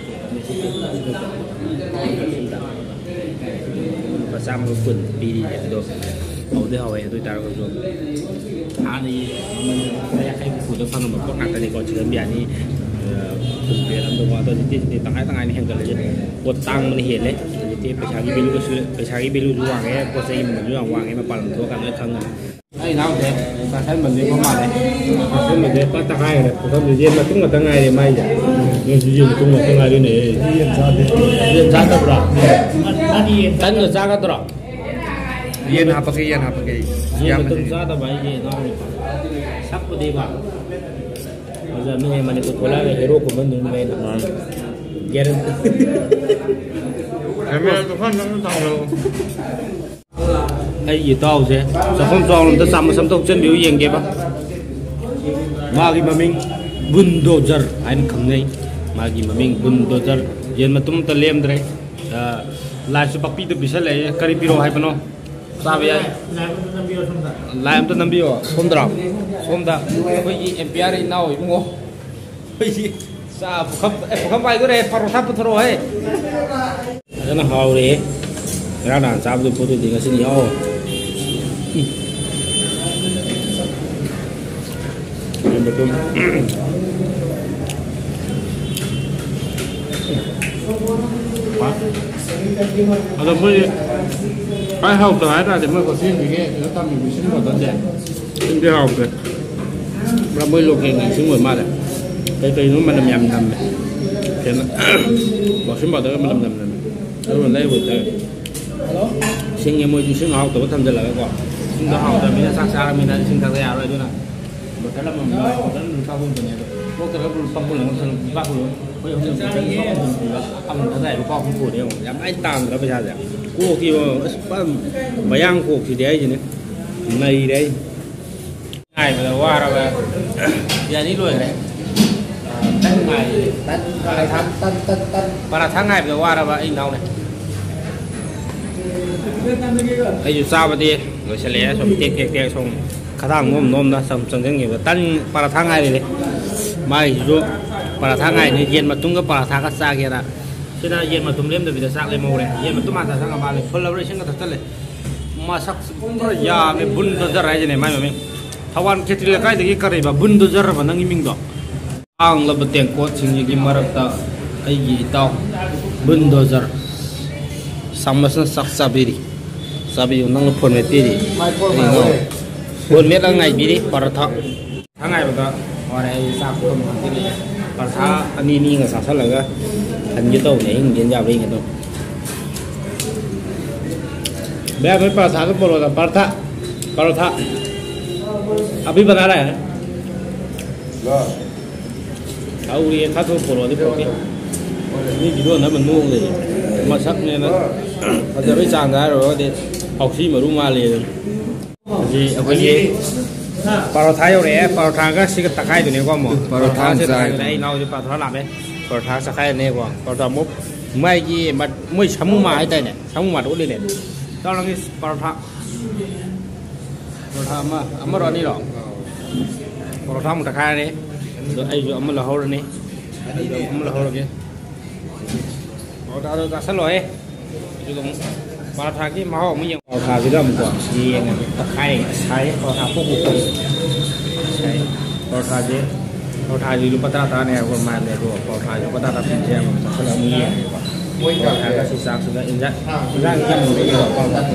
ꯂꯨꯄꯥ ꯆꯥꯝꯃꯒ ꯀꯨꯟ ꯄꯤꯔꯤꯁꯦ꯫ ꯑꯗꯣ ꯍꯧꯗꯤ ꯍꯧꯋꯦ, ꯑꯗꯨ ꯑꯣꯏ ꯇꯥꯔꯒꯁꯨ ꯍꯥꯟꯅꯒꯤ ꯃꯃꯜ ꯂꯨꯄꯥ ꯌꯥꯡꯈꯩ ꯍꯨꯝꯐꯨꯗ ꯐꯪꯉꯝꯕ ꯄꯣꯠ ꯉꯥꯛꯇꯅꯤꯀꯣ꯫ Chicken biryani, ꯑ, full plate ꯑꯃꯗꯀꯣ꯫ ꯑꯗꯣ ꯍꯧꯖꯤꯛꯇꯤ ꯁꯤꯗꯤ ꯇꯪꯈꯥꯏ ꯇꯪꯈꯥꯏꯅ ꯍꯦꯟꯒꯠꯂꯁꯦ꯫ ꯄꯣꯠ ꯇꯥꯡꯕꯅ ꯍꯦꯜꯂꯦ꯫ ꯍꯧꯖꯤꯛꯇꯤ ꯄꯩꯁꯥꯒꯤ valueꯒꯁꯨ, ꯄꯩꯁꯥꯒꯤ valueꯁꯨ ꯋꯥꯡꯉꯦ, ꯄꯣꯠ ꯆꯩꯒꯤ ꯃꯃꯜꯁꯨ ꯌꯥꯝ ꯋꯥꯡꯉꯦ꯫ ꯃꯄꯥꯟ ꯂꯝ ꯊꯣꯛꯑꯀꯥꯟꯗ ꯂꯣꯏ ꯈꯪꯉꯅꯤ꯫ ꯑꯩ ꯏꯅꯥꯎꯁꯦ ꯆꯥꯁꯟꯕꯁꯦ ꯀꯣ ꯃꯥꯜꯂꯦ꯫ ꯆꯥꯁꯟꯕꯁꯦ ꯄꯥ ꯇꯪꯈꯥꯏ ꯍꯦꯜꯂꯦ꯫ ꯄꯨꯈꯝꯁꯦ ꯌꯦꯟ ꯃꯇꯨꯝ ꯉꯥꯛꯇ ꯉꯥꯏꯔꯦ ꯃꯥꯏꯁꯦ꯫ ꯅꯣꯏꯁꯨ ꯌꯦꯟ ꯃꯇꯨꯝ ꯉꯥꯛꯇ ꯉꯥꯏꯔꯦꯅꯦ꯫ ꯌꯦꯟ ꯆꯥꯗꯦ꯫ ꯌꯦꯟ ꯆꯥꯗꯕ꯭ꯔꯣ? ꯃꯥꯗꯤ ꯌꯦꯟ ꯇꯟꯒ ꯆꯥꯒꯗ꯭ꯔꯣ? ꯌꯦꯟ ꯍꯥꯞꯄꯛꯀꯦ, ꯌꯦꯟ ꯍꯥꯞꯄꯛꯀꯦ꯫ ꯌꯦꯟ ꯌꯥꯝ ꯃꯇꯨꯝ ꯍꯥꯞꯄꯛꯀꯦ꯫ ꯆꯥꯗꯕ ꯍꯥꯏꯁꯦ ꯏꯅꯥꯎꯅꯤꯀꯣ꯫ ꯁꯛꯄꯨꯗꯤꯀꯣ꯫ ꯐꯖꯕꯅꯦꯍꯦ, ꯃꯅꯤꯄꯨꯔ ꯊꯣꯛꯂꯛꯑꯒ ꯍꯦꯔꯣ ꯀꯨꯝꯍꯟꯗꯣꯏꯅꯤ ꯑꯩꯅ꯫ ꯃꯥꯅꯤ꯫ Guarantee꯫ ꯀꯦꯃꯦꯔꯥꯗꯣ ꯈꯔ ꯅꯛꯅ ꯊꯥꯡꯒꯠꯂꯛꯑꯣ꯫ ꯑꯩꯒꯤ ꯏꯇꯥꯎꯁꯦ ꯆꯥꯛꯈꯨꯝ ꯆꯥꯎꯅ ꯑꯝꯇ ꯆꯥꯃꯁ ꯑꯝꯇ ꯍꯨꯞꯆꯟꯕꯤꯌꯨ ꯌꯦꯡꯒꯦꯕ꯫ ꯃꯥꯒꯤ ꯃꯃꯤꯡ ꯕꯨꯟꯗꯣꯖꯔ ꯍꯥꯏꯅ ꯈꯪꯅꯩ꯫ ꯃꯥꯒꯤ ꯃꯃꯤꯡ ꯕꯨꯟꯗꯣꯖꯔ꯫ ꯌꯦꯟ ꯃꯇꯨꯝ ꯑꯝꯇ ꯂꯦꯝꯗ꯭ꯔꯦ꯫ ꯑ, ꯂꯥꯏꯁꯨ ꯄꯥꯛꯄꯤꯗ ꯄꯤꯁꯜꯂꯛꯑꯦ꯫ ꯀꯔꯤ ꯄꯤꯔꯛꯑꯣ ꯍꯥꯏꯕꯅꯣ? ꯆꯥꯕ ꯌꯥꯏ꯫ ꯂꯥꯏ ꯑꯝꯇ ꯅꯝꯕꯤꯌꯣ ꯁꯣꯝꯗ꯫ ꯂꯥꯏ ꯑꯝꯇ ꯅꯝꯕꯤꯌꯣ ꯁꯣꯝꯗ꯫ ꯁꯣꯝꯗ ꯑꯩꯈꯣꯏꯒꯤ ꯑꯦꯝ ꯄꯤ ꯑꯥꯔ ꯏꯅꯥꯎ ꯏꯕꯨꯡꯉꯣ꯫ ꯑꯩꯈꯣꯏꯒꯤ ꯆꯥ ꯄꯨꯈꯝ, ꯑꯦ, ꯄꯨꯈꯝ ꯄꯥꯏꯗꯣꯔꯦ, ꯄꯔꯣꯊꯥ ꯄꯨꯊꯣꯔꯛꯑꯣꯍꯦ꯫ ꯐꯖꯅ ꯍꯥꯎꯔꯦꯍꯦ꯫ ꯉꯔꯥꯡ ꯅꯍꯥꯟ ꯆꯥꯕꯗꯨ ꯄꯣꯠꯇꯨꯗꯤ ꯉꯁꯤꯗꯤ ꯍꯥꯎꯋꯦ꯫ ꯎꯝ꯫ ꯌꯦꯟ ꯃꯇꯨꯝ꯫ ꯑꯗꯣ ꯃꯣꯏ ꯈ꯭ꯋꯥꯏ ꯍꯥꯎꯇꯕ ꯍꯥꯏꯇꯥꯔꯗꯤ ꯃꯣꯏ ꯍꯣꯁꯇꯦꯜꯗꯨꯒꯤ ꯀꯩꯅꯣ ꯇꯝꯃꯤꯕ ꯏꯁꯤꯡ ꯕꯣꯇꯜꯁꯦ꯫ ꯁꯤꯡꯗꯤ ꯍꯥꯎꯇꯦ꯫ ꯄꯨꯔꯥ ꯃꯣꯏ ꯂꯣꯀꯦꯜꯒꯤ ꯏꯁꯤꯡ ꯑꯣꯏ ꯃꯥꯜꯂꯦ꯫ ꯀꯩ ꯀꯩꯅꯣ ꯃꯅꯝ ꯌꯥꯝ ꯅꯝꯃꯦ꯫ ꯀꯩꯅꯣ, washroom ꯕꯣꯇꯜꯒ ꯃꯅꯝ ꯅꯝ ꯅꯝꯃꯦ꯫ ꯑꯗꯨꯒ ꯂꯩꯔꯨꯕꯗ ꯏꯁꯤꯡꯁꯦ ꯃꯣꯏꯁꯨ ꯏꯁꯤꯡ ꯍꯥꯎꯇꯕ ꯊꯝꯖꯤꯜꯂꯒꯀꯣ꯫ ꯏꯁꯤꯡꯗꯣ ꯍꯥꯎꯇꯕꯅꯤꯅ ꯆꯥꯛ ꯆꯥꯔꯕꯅꯤꯅ ꯏꯁꯤꯡ ꯊꯛꯇ ꯌꯥꯔꯣꯏ꯫ ꯑꯗꯨꯅ ꯕꯣꯇꯜ ꯑꯃꯃꯝꯗ, ꯕꯣꯇꯜ ꯑꯃꯗ ꯂꯨꯄꯥ ꯍꯨꯝꯐꯨꯅꯦꯕ꯫ ꯀꯣꯛ ꯇꯧꯔꯒ ꯂꯨꯄꯥ ꯀꯨꯟ ꯑꯃ ꯆꯠꯂꯨ, ꯂꯨꯄꯥ ꯀꯨꯟ ꯑꯃ꯫ ꯑꯩꯈꯣꯏ ꯑꯍꯨꯝ ꯆꯠꯂꯨ, ꯂꯨꯄꯥ ꯍꯨꯝꯐꯨꯅꯦ ꯌꯦꯡꯉꯣ꯫ ꯌꯥꯝ ꯂꯥꯏꯅ ꯇꯥꯡꯗ꯭ꯔꯥ ꯄꯩꯁꯥꯁꯦ? ꯀꯣꯛꯇꯤ ꯌꯦꯡꯉꯣ, ꯑꯁ, ꯄꯨꯔꯥ ꯃꯌꯥꯡ ꯀꯣꯛꯁꯤꯗꯤ ꯍꯥꯏꯁꯤꯅꯦ꯫ ꯅꯩꯔꯦ ꯑꯩ꯫ ꯉꯥꯏꯕꯗ ꯋꯥꯔꯕ꯫ ꯕꯤꯔꯌꯥꯅꯤ ꯂꯣꯏꯈ꯭ꯔꯦ꯫ ꯇꯟ ꯉꯥꯏꯔꯤ꯫ ꯇꯟ, ꯄꯔꯥꯊꯥ, ꯇꯟ, ꯇꯟ, ꯇꯟ꯫ ꯄꯔꯥꯊꯥ ꯉꯥꯏꯕꯗ ꯋꯥꯔꯕ ꯑꯩ ꯏꯅꯥꯎꯅꯦ꯫ ꯑꯩꯁꯨ ꯆꯥꯕꯗꯤ ꯂꯣꯏꯁꯤꯜꯂꯛꯑꯦ꯫ ꯁꯨꯝ ꯇꯦꯛ ꯇꯦꯛ ꯇꯦꯛ ꯁꯨꯝ ꯈꯗꯥꯡ ꯅꯣꯝ ꯅꯣꯝꯅ ꯁꯨꯝ ꯆꯪꯁꯤꯟꯈꯤꯕ꯫ ꯇꯟ ꯄꯔꯥꯊꯥ ꯉꯥꯏꯔꯤꯅꯦ꯫ ꯃꯥꯒꯤꯁꯤꯁꯨ ꯄꯔꯥꯊꯥ ꯉꯥꯏꯔꯤꯅꯦ꯫ ꯌꯦꯟ ꯃꯇꯨꯝꯒ ꯄꯔꯥꯊꯥꯒ ꯆꯥꯒꯦꯅ꯫ ꯁꯤꯅ ꯌꯦꯟ ꯃꯇꯨꯝ ꯂꯦꯝꯗꯕꯤꯗ ꯆꯥꯛ ꯂꯦꯝꯍꯧꯔꯦ꯫ ꯌꯦꯟ ꯃꯇꯨꯝ ꯍꯥꯟꯅ ꯆꯥꯁꯤꯟꯈ꯭ꯔ ꯃꯥꯜꯂꯦ꯫ ꯐꯨꯜꯂꯕ꯭ꯔꯥ ꯏꯁꯤꯡꯒ ꯊꯛꯆꯜꯂꯦ꯫ ꯃꯁꯛꯁꯤ ꯄꯨꯔꯥ ꯌꯥꯝꯃꯦ꯫ ꯕꯨꯟꯗꯣꯖꯔ ꯍꯥꯏꯁꯤꯅꯦ ꯃꯥꯏ ꯃꯃꯤꯡ꯫ ꯊꯧꯕꯥꯜ ꯈꯦꯇ꯭ꯔꯤ ꯂꯩꯀꯥꯏꯗꯒꯤ ꯀꯔꯤꯕ ꯕꯨꯟꯗꯣꯖꯔ ꯍꯥꯏꯕ ꯅꯪꯒꯤ ꯃꯤꯡꯗꯣ? ꯇꯥꯡꯂꯕ ꯇꯦꯡꯀꯣꯠꯁꯤꯡꯁꯤꯒꯤ ꯃꯔꯛꯇ ꯑꯩꯒꯤ ꯏꯇꯥꯎ ꯕꯨꯟꯗꯣꯖꯔ ꯆꯥꯃꯁꯅ ꯆꯥꯛ ꯆꯥꯕꯤꯔꯤ꯫ ꯆꯥꯕꯤꯌꯨ, ꯅꯪꯅ ꯐꯣꯟ ꯃꯦꯠꯄꯤꯔꯤ꯫ ꯃꯥꯏ ꯐꯣꯟ ꯑꯩ ꯏꯅꯥꯎ ꯃꯥꯏ ꯐꯣꯟ ꯃꯦꯠꯂꯒ ꯉꯥꯏꯕꯤꯔꯤ ꯄꯔꯥꯊꯥ꯫ ꯄꯔꯥꯊꯥ ꯉꯥꯏꯕꯗ ꯋꯥꯔꯦ ꯑꯩ꯫ ꯆꯥꯛ ꯄꯨꯈꯝ ꯍꯥꯞꯆꯤꯜꯂꯛꯑꯦ꯫ ꯄꯔꯥꯊꯥ ꯑꯅꯤ ꯑꯅꯤꯒ ꯆꯥꯁꯤꯜꯂꯒ ꯍꯟꯒꯦ ꯇꯧꯕꯅꯦ꯫ ꯑꯩ ꯍꯟꯒꯦꯅ ꯌꯥꯕ꯭ꯔꯥ ꯌꯦꯡꯒꯦ ꯇꯧꯕꯅꯦ꯫ ꯕꯌꯥ, ꯅꯣꯏ ꯄꯔꯥꯊꯥꯗꯣ ꯄꯣꯔꯛꯑꯣꯗ, ꯄꯔꯥꯊꯥ, ꯄꯔꯥꯊꯥ꯫ ꯑꯕꯤ ꯕꯅꯥ ꯔꯍꯥ ꯍꯥꯏ꯫ ꯍꯧꯔꯦ, ꯊꯥꯗꯣꯛ ꯄꯣꯔꯛꯑꯣꯗꯤ ꯄꯣꯔꯛꯀꯦ꯫ ꯃꯤ ꯚꯤꯗꯤꯑꯣ ꯅꯝꯕ ꯅꯣꯛ ꯂꯩꯔꯦ꯫ ꯃꯁꯛꯅꯦꯅ ꯐꯖꯕꯩ ꯆꯥꯡꯗ ꯍꯥꯏꯔꯨꯔꯒꯗꯤ ꯍꯥꯎꯁꯤ ꯃꯔꯨ ꯃꯥꯜꯂꯦ ꯑꯗꯨꯅꯤ꯫ ꯍꯧꯖꯤꯛ ꯑꯩꯈꯣꯏꯒꯤ ꯄꯔꯣꯊꯥ ꯌꯧꯔꯛꯑꯦ꯫ ꯄꯔꯣꯊꯥꯒ ꯁꯤꯒ ꯇꯛꯈꯥꯏꯗꯨꯅꯦꯀꯣ ꯑꯃꯨꯛ꯫ ꯄꯔꯣꯊꯥ ꯄꯔꯣꯊꯥꯁꯦ ꯑꯃ ꯆꯥꯔꯦ꯫ ꯇꯛꯈꯥꯏꯗꯨꯅꯦ꯫ ꯑꯩ ꯏꯅꯥꯎꯁꯦ ꯄꯔꯣꯊꯥ ꯂꯥꯝꯃꯦ꯫ ꯄꯔꯣꯊꯥ ꯆꯥꯈꯥꯏꯔꯅꯦꯀꯣ꯫ ꯄꯔꯣꯊꯥ ꯑꯃꯨꯛ ꯃꯥꯒꯤ ꯃ-, ꯃꯣꯏ ꯁꯥꯃꯨꯃꯥ ꯍꯥꯏꯇꯥꯔꯦꯅꯦ꯫ ꯁꯥꯃꯨꯃꯥꯗꯣ ꯎꯠꯂꯤꯅꯦ꯫ ꯏꯇꯥꯎ ꯅꯪꯒꯤ ꯄꯔꯣꯊꯥ꯫ ꯄꯔꯣꯊꯥ ꯑꯃ, ꯑꯃꯔꯣ ꯑꯅꯤꯔꯣ? ꯄꯔꯣꯊꯥ ꯑꯃꯨꯛ ꯇꯛꯈꯥꯏꯔꯅꯤ꯫ ꯑꯗꯣ ꯑꯩꯁꯨ ꯑꯃ ꯂꯧꯍꯧꯔꯅꯤ꯫ ꯑꯩꯁꯨ ꯑꯃ ꯂꯧꯍꯧꯔꯒꯦ꯫ ꯄꯔꯣꯊꯥꯗꯣ ꯆꯥꯁꯜꯂꯣꯍꯦ꯫ ꯑꯗꯨꯒ ꯑꯃꯨꯛ ꯄꯔꯣꯊꯥꯒꯤ ꯃꯍꯥꯎ ꯑꯃꯨꯛ ꯌꯦꯡꯉꯣ꯫ ꯄꯔꯣꯊꯥꯁꯤꯗ ꯑꯃꯨꯛꯀꯣ ꯌꯦꯡꯉꯒꯦ꯫ ꯇꯛꯈꯥꯏꯔꯦ꯫ ꯁꯥꯏꯌꯦ꯫ ꯄꯔꯣꯊꯥ ꯄꯣꯛ ꯄꯣꯛ ꯄꯣꯛ꯫ ꯁꯥꯏꯌꯦ꯫ ꯄꯔꯣꯊꯥꯁꯦ, ꯄꯔꯣꯊꯥꯁꯦ ꯂꯨꯄꯥ ꯇꯔꯥ ꯇꯔꯥꯅꯦ ꯍꯥꯏꯕ ꯃꯥꯜꯂꯦ꯫ ꯑꯗꯣ ꯄꯔꯣꯊꯥꯁꯦ ꯂꯨꯄꯥ ꯇꯔꯥ ꯇꯔꯥ ꯄꯤꯕꯁꯦ ꯑꯃꯨꯛ ꯆꯥꯁꯜꯂꯒ ꯑꯃꯨꯛ ꯌꯦꯡꯉꯒꯦꯀꯣ꯫ ꯄꯔꯣꯊꯥꯒ ꯁꯤ ꯆꯥꯛꯁꯤꯒ ꯏꯟꯖꯥꯡ, ꯏꯟꯖꯥꯡ ꯌꯥꯝ ꯂꯩꯌꯦꯕꯀꯣ꯫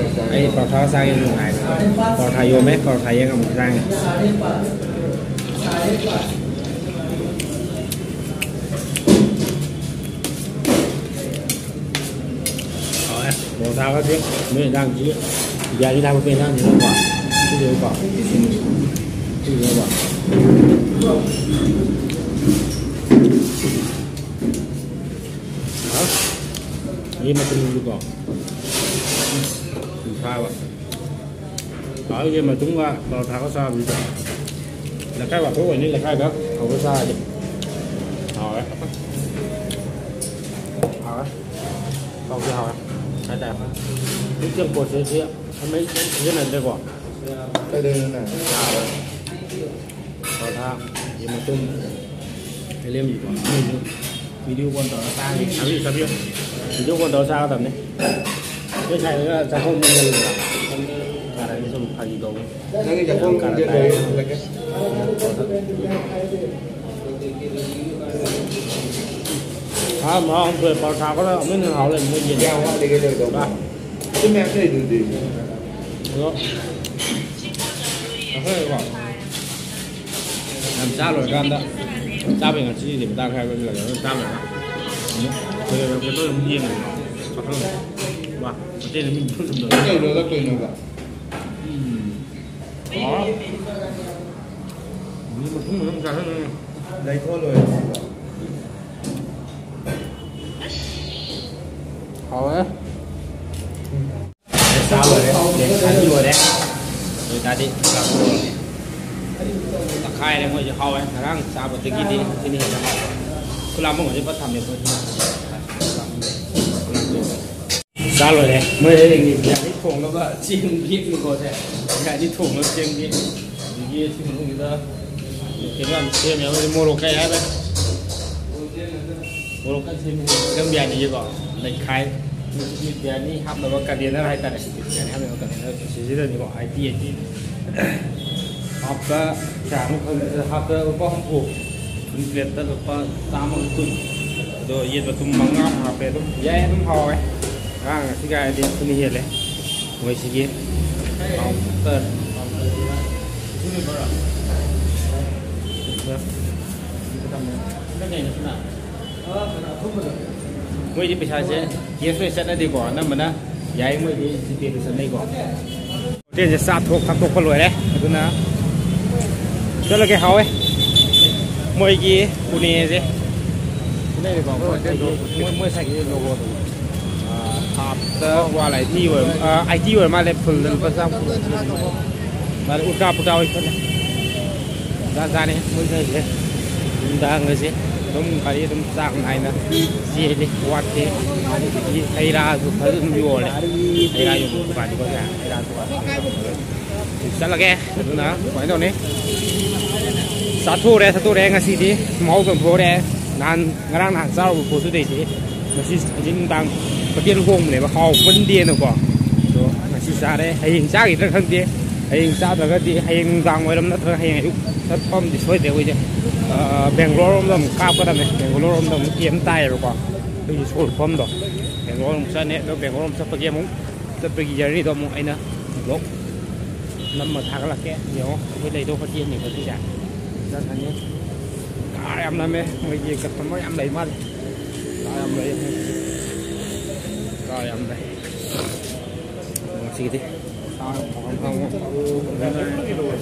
ꯑꯩ ꯄꯔꯣꯊꯥꯒ ꯆꯥꯒꯦ ꯅꯨꯡꯉꯥꯏꯔꯦ꯫ ꯄꯔꯣꯊꯥ ꯌꯣꯝꯃꯦ꯫ ꯄꯔꯣꯊꯥ ꯌꯦꯡꯉ ꯑꯃꯨꯛ ꯆꯥꯔꯅꯤ꯫ ꯍꯥꯎꯔꯦ꯫ ꯄꯔꯣꯊꯥꯒꯁꯦ ꯅꯣꯏ ꯏꯟꯖꯥꯡꯁꯤ ꯕꯤꯔꯌꯥꯅꯤ ꯊꯥꯕ ꯏꯟꯖꯥꯡꯁꯤꯅꯀꯣ꯫ ꯁꯤꯁꯦꯀꯣ꯫ ꯁꯤꯅꯦꯕ꯫ ꯍꯥ? ꯌꯦꯟ ꯃꯇꯨꯝꯗꯨꯀꯣ꯫ ꯀꯨꯟꯊ꯭ꯔꯥꯒ꯫ ꯍꯥꯎ, ꯌꯦꯟ ꯃꯇꯨꯝꯒ ꯄꯔꯣꯊꯥꯒ ꯆꯥꯕꯗꯨꯗ꯫ ꯂꯩꯀꯥꯏ ꯋꯥꯊꯣꯛ ꯑꯣꯏꯅꯤ, ꯂꯩꯀꯥꯏꯗ ꯍꯧꯔ ꯆꯥꯔꯗꯤ꯫ ꯍꯥꯎꯔꯦ꯫ ꯍꯥꯎꯔꯦ꯫ ꯍꯥꯎꯗꯤ ꯍꯥꯎꯔꯦ꯫ ꯍꯥꯏꯇꯥꯔꯦ꯫ ꯍꯧꯖꯤꯛꯀꯤ ꯄꯣꯠꯁꯦ ꯁꯤ ꯑꯃ ꯁꯤꯖꯤꯟꯅꯗ꯭ꯔꯦꯀꯣ꯫ ꯀꯩꯗꯧꯔꯤꯅꯣꯅꯦ? ꯄꯔꯣꯊꯥ, ꯌꯦꯟ ꯃꯇꯨꯝ, ꯂꯦꯝꯃꯤꯕ ꯑꯅꯤꯁꯨ video call ꯇꯧꯔꯒ ꯆꯥꯒꯦ꯫ ꯆꯥꯕꯤꯌꯨ, ꯆꯥꯕꯤꯌꯨ꯫ Video call ꯇꯧꯔꯒ ꯆꯥꯒꯗꯕꯅꯤ꯫ ꯑꯩꯈꯣꯏ ꯁ꯭ꯋꯥꯏꯗꯒ ꯆꯥꯛꯈꯨꯝ ꯃꯨꯟꯒꯜꯂꯤꯕ꯫ ꯀꯥꯔꯟꯒꯤ ꯁꯨꯝ ꯐꯥꯒꯤ ꯇꯧꯕ꯫ ꯅꯪꯒꯤ ꯆꯥꯛꯈꯨꯝ ꯀꯥꯔꯟ ꯃꯨꯟꯒꯜꯂꯤ ꯇꯥꯏ꯫ ꯍꯥꯏꯔꯒ꯫ ꯑꯥ, ꯃꯍꯥꯎ ꯑꯃ ꯊꯣꯛꯑꯦ꯫ ꯄꯔꯣꯊꯥ ꯈꯔ ꯑꯃꯨꯛ ꯍꯦꯟꯅ ꯍꯥꯎ ꯂꯩꯔꯝꯃꯦ ꯃꯣꯏ ꯌꯦꯟ꯫ ꯀꯌꯥꯝ ꯋꯥꯠꯂꯤꯒꯦ ꯂꯣꯏꯗꯧꯕ? ꯕꯥ꯫ ꯁꯤ ꯃꯌꯥꯝ ꯂꯩꯗꯨꯗꯤ꯫ ꯑꯗꯣ, ꯑꯩꯈꯣꯏꯀꯣ, ꯌꯥꯝ ꯆꯥ ꯂꯣꯏꯔꯀꯥꯟꯗ, ꯆꯥꯕꯩ ꯉꯁꯤꯗꯤ ꯃꯇꯥꯡ ꯈꯔ ꯂꯣꯏꯁꯤꯜꯂꯒꯦ꯫ ꯑꯗꯨꯝ ꯆꯥ ꯂꯣꯏꯔꯒ ꯑꯃꯨꯛ ꯑꯩꯈꯣꯏ ꯀꯩꯅꯣ ꯑꯃꯨꯛ ꯌꯦꯡꯉꯒꯦꯀꯣ꯫ ꯆꯥꯊꯣꯛꯑꯒꯦ꯫ ꯋꯥ, ꯃꯇꯦꯡ ꯑꯃ ꯁꯨꯝ ꯇꯧꯔꯒ꯫ ꯀꯩ ꯂꯣꯜꯂꯛꯇꯣꯏꯅꯣꯕ? ꯎꯝ꯫ ꯍꯥꯎꯔꯦ꯫ ꯃꯤ ꯃꯇꯨꯡ ꯃꯇꯨꯡ ꯆꯥꯁꯤꯟꯗꯣꯏꯅꯦ꯫ ꯂꯩꯊꯣꯛꯑ ꯂꯣꯏꯔꯦ꯫ ꯍꯥꯎꯔꯦ꯫ ꯆꯥ ꯂꯣꯏꯔꯦ, ꯄ꯭ꯂꯦꯠ ꯈꯥꯏꯕ ꯂꯣꯏꯔꯦ꯫ ꯑꯗꯨ ꯑꯣꯏꯇꯥꯔꯗꯤ ꯆꯥꯊꯣꯛꯑꯒꯦ꯫ ꯇꯛꯈꯥꯏꯔꯦ, ꯃꯣꯏꯁꯦ ꯍꯥꯎꯋꯦ꯫ ꯉꯔꯥꯡ ꯆꯥꯕꯗꯒꯤꯗꯤ ꯁꯤꯅ ꯍꯦꯟꯅ ꯍꯥꯎꯋꯦ꯫ ꯈꯨꯂꯥ ꯑꯃ ꯍꯧꯖꯤꯛ ꯐꯠ ꯊꯝꯃꯦ ꯑꯩꯈꯣꯏ꯫ ꯆꯥ ꯂꯣꯏꯔꯦ꯫ ꯃꯣꯏ ꯕꯤꯔꯌꯥꯅꯤ ꯊꯣꯡꯅꯕ ꯆꯦꯡ ꯕꯦꯛꯅꯤꯀꯣ ꯁꯦ꯫ ꯕꯤꯔꯌꯥꯅꯤ ꯊꯣꯡꯅꯕ ꯆꯦꯡ ꯕꯦꯛ꯫ ꯑꯗꯒꯤ ꯁꯤ ꯃꯅꯨꯡꯁꯤꯗ ꯀꯩꯅꯣ ꯌꯥꯝ ꯁꯦꯝꯃꯦ꯫ ꯃꯣꯏꯗꯤ ꯃꯣꯔꯣꯛ ꯀꯩ ꯍꯥꯏꯔꯦ? ꯃꯣꯔꯣꯛ ꯀꯟꯅ ꯁꯦꯝꯃꯤ꯫ ꯆꯤꯛꯀꯟ ꯕꯤꯔꯌꯥꯅꯤꯁꯦꯀꯣ, ꯅꯩꯈꯥꯏ꯫ ꯁꯤ ꯕꯤꯔꯌꯥꯅꯤ ꯍꯥꯞꯅꯕ container ꯍꯥꯏꯇꯥꯔꯦ꯫ ꯕꯤꯔꯌꯥꯅꯤ ꯍꯥꯞꯅꯕ container ꯁꯤꯗꯅꯤꯀꯣ, ꯑꯥꯏꯇꯤ ꯑꯥꯏꯇꯤ꯫ ꯍꯥꯞꯇ ꯀꯌꯥꯃꯨꯛ ꯈꯪꯗꯦ, ꯍꯥꯞꯇ ꯂꯨꯄꯥ ꯍꯨꯝꯐꯨ꯫ Full plate ꯇ ꯂꯨꯄꯥ ꯆꯥꯝꯃꯒ ꯀꯨꯟ꯫ ꯑꯗꯣ ꯌꯦꯟ ꯃꯇꯨꯝ ꯃꯉꯥ ꯍꯥꯞꯄꯦ, ꯑꯗꯨꯝ ꯌꯥꯏ, ꯑꯗꯨꯝ ꯍꯥꯎꯋꯦ꯫ ꯉꯔꯥꯡ ꯉꯁꯤꯒ ꯍꯥꯏꯔꯗꯤ ꯑꯗꯨꯅ ꯍꯦꯜꯂꯦ꯫ ꯃꯣꯏꯁꯤꯒꯤ counter꯫ ꯃꯣꯏꯗꯤ ꯄꯩꯁꯥꯁꯦ cash ꯑꯣꯏꯅ ꯆꯠꯅꯗꯦꯀꯣ, ꯑꯅꯝꯕꯅ ꯌꯥꯏ, ꯃꯣꯏꯗꯤ GPay ꯗ ꯆꯠꯅꯩꯀꯣ꯫ ꯍꯣꯇꯦꯜꯁꯦ ꯆꯥ ꯊꯣꯛ ꯊꯛꯇꯣꯛꯄ ꯂꯣꯏꯔꯦ, ꯑꯗꯨꯅ ꯆꯠꯂꯒꯦ꯫ ꯍꯥꯎꯋꯦ ꯃꯣꯏꯒꯤ ꯄꯨꯅꯦꯁꯦ꯫ ꯄꯨꯅꯦꯗꯤꯀꯣ, ꯃꯣꯏ ꯉꯁꯥꯏꯒꯤ, ꯃꯣꯏ, ꯃꯣꯏ ꯉꯁꯥꯏꯒꯤ ꯂꯣꯒꯣꯗꯣ꯫ ꯑꯥ, ꯍꯥꯞꯇ ꯋꯥꯟ ꯑꯥꯏꯇꯤ ꯑꯣꯏꯔ, ꯑꯥ, ꯑꯥꯏꯇꯤ ꯑꯣꯏꯔ ꯃꯥꯜꯂꯦ꯫ ꯐꯨꯜꯗ ꯂꯨꯄꯥ ꯆꯥꯝꯃ꯫ ꯃꯥꯅꯦ, ꯎꯜꯇꯥ ꯄꯨꯜꯇꯥ ꯑꯣꯏ ꯈꯜꯂꯦ꯫ ꯖꯥꯠ ꯖꯥꯠꯅꯤ ꯃꯣꯏ ꯈꯔꯁꯦ꯫ ꯅꯨꯡꯗꯥꯡꯒꯁꯦ ꯑꯗꯨꯝ ꯒꯥꯔꯤ ꯑꯗꯨꯝ ꯆꯥꯡ ꯅꯥꯏꯅ ꯆꯦꯜꯂꯤ, ꯋꯥꯠꯇꯦ꯫ ꯑꯗꯒꯤ ꯍꯩ ꯔꯥꯁꯨ ꯐꯖꯅ ꯑꯗꯨꯝ ꯌꯣꯜꯂꯦ꯫ ꯍꯩ ꯔꯥ ꯌꯣꯟꯕ ꯗꯨꯀꯥꯟꯗꯤꯀꯣ, ꯍꯩ ꯔꯥ ꯗꯨꯀꯥꯟ꯫ ꯆꯠꯂꯒꯦ꯫ ꯑꯗꯨꯅ ꯁꯨꯃꯥꯏꯅ ꯇꯧꯅꯤ, ꯆꯥꯊꯣꯛꯎꯔꯦ ꯆꯥꯊꯣꯛꯎꯔꯦ ꯉꯁꯤꯗꯤ꯫ ꯃꯍꯥꯎ ꯇꯪꯊꯣꯛꯎꯔꯦ꯫ ꯅꯍꯥꯟ, ꯉꯔꯥꯡ ꯅꯍꯥꯟ ꯆꯥꯔꯨꯕ ꯄꯣꯠꯇꯨꯗꯩꯗꯤ ꯉꯁꯤ, ꯍꯧꯖꯤꯛ ꯅꯨꯡꯗꯥꯡ ꯍꯣꯇꯦꯜ ꯍꯣꯡꯕꯅꯦꯕ, ꯍꯥꯎꯃꯟꯗꯦꯅꯀꯣ꯫ ꯑꯗꯣ ꯉꯁꯤ ꯆꯥꯔꯦ꯫ ꯍꯌꯦꯡ ꯆꯥꯈꯤꯗ꯭ꯔꯥ ꯈꯪꯗꯦ꯫ ꯍꯌꯦꯡ ꯆꯥꯗ꯭ꯔꯒꯗꯤ ꯍꯌꯦꯡ ꯅꯨꯡꯗꯥꯡ ꯋꯥꯏꯔꯝ ꯅꯠꯇ꯭ꯔꯒ ꯍꯌꯦꯡ ꯑꯌꯨꯛ ꯆꯠꯄ ꯑꯃꯗꯤ ꯁꯣꯏꯗ꯭ꯔꯦ ꯑꯩꯈꯣꯏꯁꯦ꯫ ꯑ, ꯕꯦꯡꯒ꯭ꯂꯣꯔ ꯔꯣꯝꯗ ꯑꯃꯨꯛ ꯀꯥꯞꯀꯗꯕꯅꯦ꯫ ꯕꯦꯡꯒ꯭ꯂꯣꯔ ꯔꯣꯝꯗ ꯑꯃꯨꯛ ꯀꯦꯝ ꯇꯥꯏꯌꯦꯕꯀꯣ꯫ ꯑꯩꯈꯣꯏꯒꯤ ꯁꯣꯔ ꯃꯐꯝꯗꯣ꯫ ꯕꯦꯡꯒ꯭ꯂꯣꯔ ꯑꯃꯨꯛ ꯆꯠꯅꯤ꯫ ꯑꯗꯣ ꯕꯦꯡꯒ꯭ꯂꯣꯔ ꯑꯃꯨꯛ ꯆꯠꯄꯒꯤ ꯑꯃꯨꯛ, ꯆꯠꯄꯒꯤ ꯖꯔꯅꯤꯗꯣ ꯑꯃꯨꯛ ꯑꯩꯅ ꯕ꯭ꯂꯣꯛ ꯅꯝꯃ ꯊꯥꯒꯠꯂꯛꯀꯦ꯫ ꯌꯦꯡꯉꯣ, ꯑꯩꯈꯣꯏ ꯂꯩꯗꯧ ꯍꯣꯇꯦꯜꯅꯦꯕ ꯁꯤꯁꯦ꯫ ꯆꯠꯈ꯭ꯔꯅꯤ꯫ ꯀꯥꯔ ꯌꯥꯝ ꯅꯝꯃꯦ꯫ ꯃꯣꯏꯒꯤ ꯀꯁꯇꯃꯔ ꯌꯥꯝ ꯂꯩ ꯃꯥꯜꯂꯦ꯫ ꯀꯥꯔ ꯌꯥꯝ ꯂꯩ꯫ ꯀꯥꯔ ꯌꯥꯝ ꯂꯩ꯫ ꯉꯁꯤꯒꯤꯗꯤ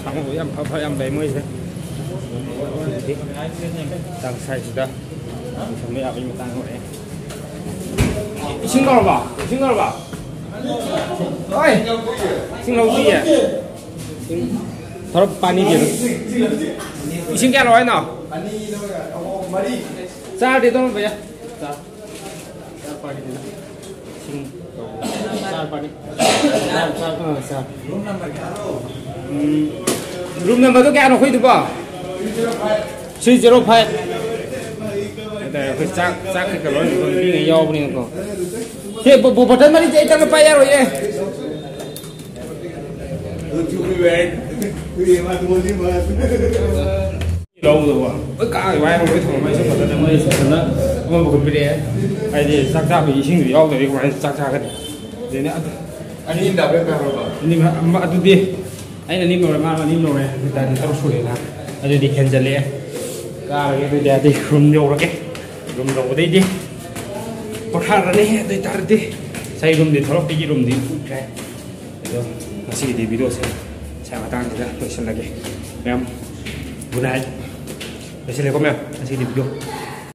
ꯁꯥꯟꯅꯕ ꯌꯥꯝ ꯐ-, ꯐ ꯌꯥꯝ ꯂꯩ ꯃꯣꯏꯁꯦ꯫ ꯉꯁꯤꯒꯤꯗꯤ ꯃꯇꯥꯡ ꯁ꯭ꯋꯥꯏꯁꯤꯗ ꯂꯣꯏꯁꯟꯕ ꯌꯥꯕꯒꯤ ꯃꯇꯥꯡ ꯑꯣꯏꯔꯦ꯫ ꯏꯁꯤꯡ ꯂꯧꯔꯕ? ꯏꯁꯤꯡ ꯂꯧꯔꯕ? ꯍꯣꯏ꯫ ꯏꯁꯤꯡ ꯂꯧꯗ꯭ꯔꯤꯌꯦ꯫ ꯏꯁꯤꯡ ꯊꯔꯣ ꯄꯥꯅꯤ ꯀꯩꯅꯣ? ꯏꯁꯤꯡ ꯀꯌꯥ ꯂꯧ ꯍꯥꯏꯅꯣ? ꯆꯥꯔꯗꯤ ꯑꯗꯨꯝ ꯂꯧꯕ ꯌꯥꯏ꯫ ꯆꯥ-, ꯆꯥ ꯄꯥꯅꯤ ꯀꯩꯅꯣ? ꯏꯁꯤꯡ ꯆꯥ ꯄꯥꯅꯤ꯫ ꯆꯥ, ꯆꯥ꯫ ꯑꯥ, ꯆꯥ꯫ ꯎꯝ, ꯔꯨꯝ ꯅꯝꯕꯔꯗꯣ ꯀꯌꯥꯅꯣ ꯑꯩꯈꯣꯏꯗꯨꯕꯣ? Three zero five. ꯍꯥꯏꯇꯥꯔꯦ, ꯑꯩꯈꯣꯏ ꯆꯥꯛ, ꯆꯥꯛ ꯀꯩꯀꯥ ꯂꯣꯏꯅ ꯄꯤꯉꯩ ꯌꯥꯎꯕꯅꯤꯅꯀꯣ꯫ ꯁꯦ, ꯕꯣ-, ꯕꯣ-, ꯕꯣꯇꯜ ꯃꯔꯤꯁꯦ ꯑꯩ ꯆꯪꯉ ꯄꯥꯏ ꯌꯥꯔꯣꯏꯌꯦ꯫ ꯂꯧꯗꯕ꯫ ꯂꯣꯏ ꯀꯥ ꯋꯥꯏꯔ ꯂꯣꯏ ꯊꯝꯃꯝꯃ ꯏꯁꯤꯡ ꯐꯖꯅ ꯃꯣꯏ ꯐꯖꯅ ꯑꯃ ꯄꯨꯈꯠꯄꯤꯔꯛꯑꯦ꯫ ꯍꯥꯏꯗꯤ ꯆꯥꯛ ꯆꯥꯕꯒꯤ ꯏꯁꯤꯡꯗꯣ ꯌꯥꯎꯗ꯭ꯔꯗꯤ ꯀꯃꯥꯏꯅ ꯆꯥꯛ ꯆꯥꯒꯅꯤ? ꯑꯗꯨꯅꯦ ꯑꯗꯨ ꯑꯅꯤ ꯑꯃ ꯗꯥꯕ꯭ꯔꯦ ꯀꯥꯈ꯭ꯔꯕ? ꯑꯅꯤ ꯑꯃ, ꯑꯗꯨꯗꯤ ꯑꯩꯅ ꯑꯅꯤ ꯑꯃ ꯂꯧꯔꯦ, ꯃꯥꯅ ꯑꯅꯤ ꯑꯃ ꯂꯧꯔꯦ꯫ ꯑꯗꯨ ꯑꯣꯏꯇꯥꯔꯗꯤ ꯇꯔꯨꯛ ꯁꯨꯔꯦꯅ꯫ ꯑꯗꯨꯗꯤ ꯍꯦꯟꯖꯜꯂꯛꯑꯦ꯫ ꯀꯥꯔꯒꯦ ꯑꯗꯨꯗꯤ, ꯑꯗꯩ ꯔꯨꯝ ꯌꯧꯔꯒꯦ꯫ ꯔꯨꯝ ꯌꯧꯕꯗꯩꯗꯤ ꯄꯣꯊꯥꯔꯅꯤ꯫ ꯑꯗꯨ ꯑꯣꯏꯇꯥꯔꯗꯤ ꯉꯁꯥꯏ ꯔꯨꯝꯗꯤ ꯊꯣꯛꯂꯛꯄꯒꯤ ꯔꯨꯝꯗꯤ ꯎꯠꯈ꯭ꯔꯦ꯫ ꯑꯗꯣ ꯉꯁꯤꯒꯤꯗꯤ ꯚꯤꯗꯤꯑꯣꯁꯦ ꯁ꯭ꯋꯥꯏ ꯃꯇꯥꯡꯁꯤꯗ ꯂꯣꯏꯁꯤꯜꯂꯒꯦ꯫ ꯃꯌꯥꯝ Good night. ꯂꯣꯏꯁꯤꯜꯂꯦꯀꯣ ꯃꯌꯥꯝ ꯉꯁꯤꯒꯤꯗꯤ video꯫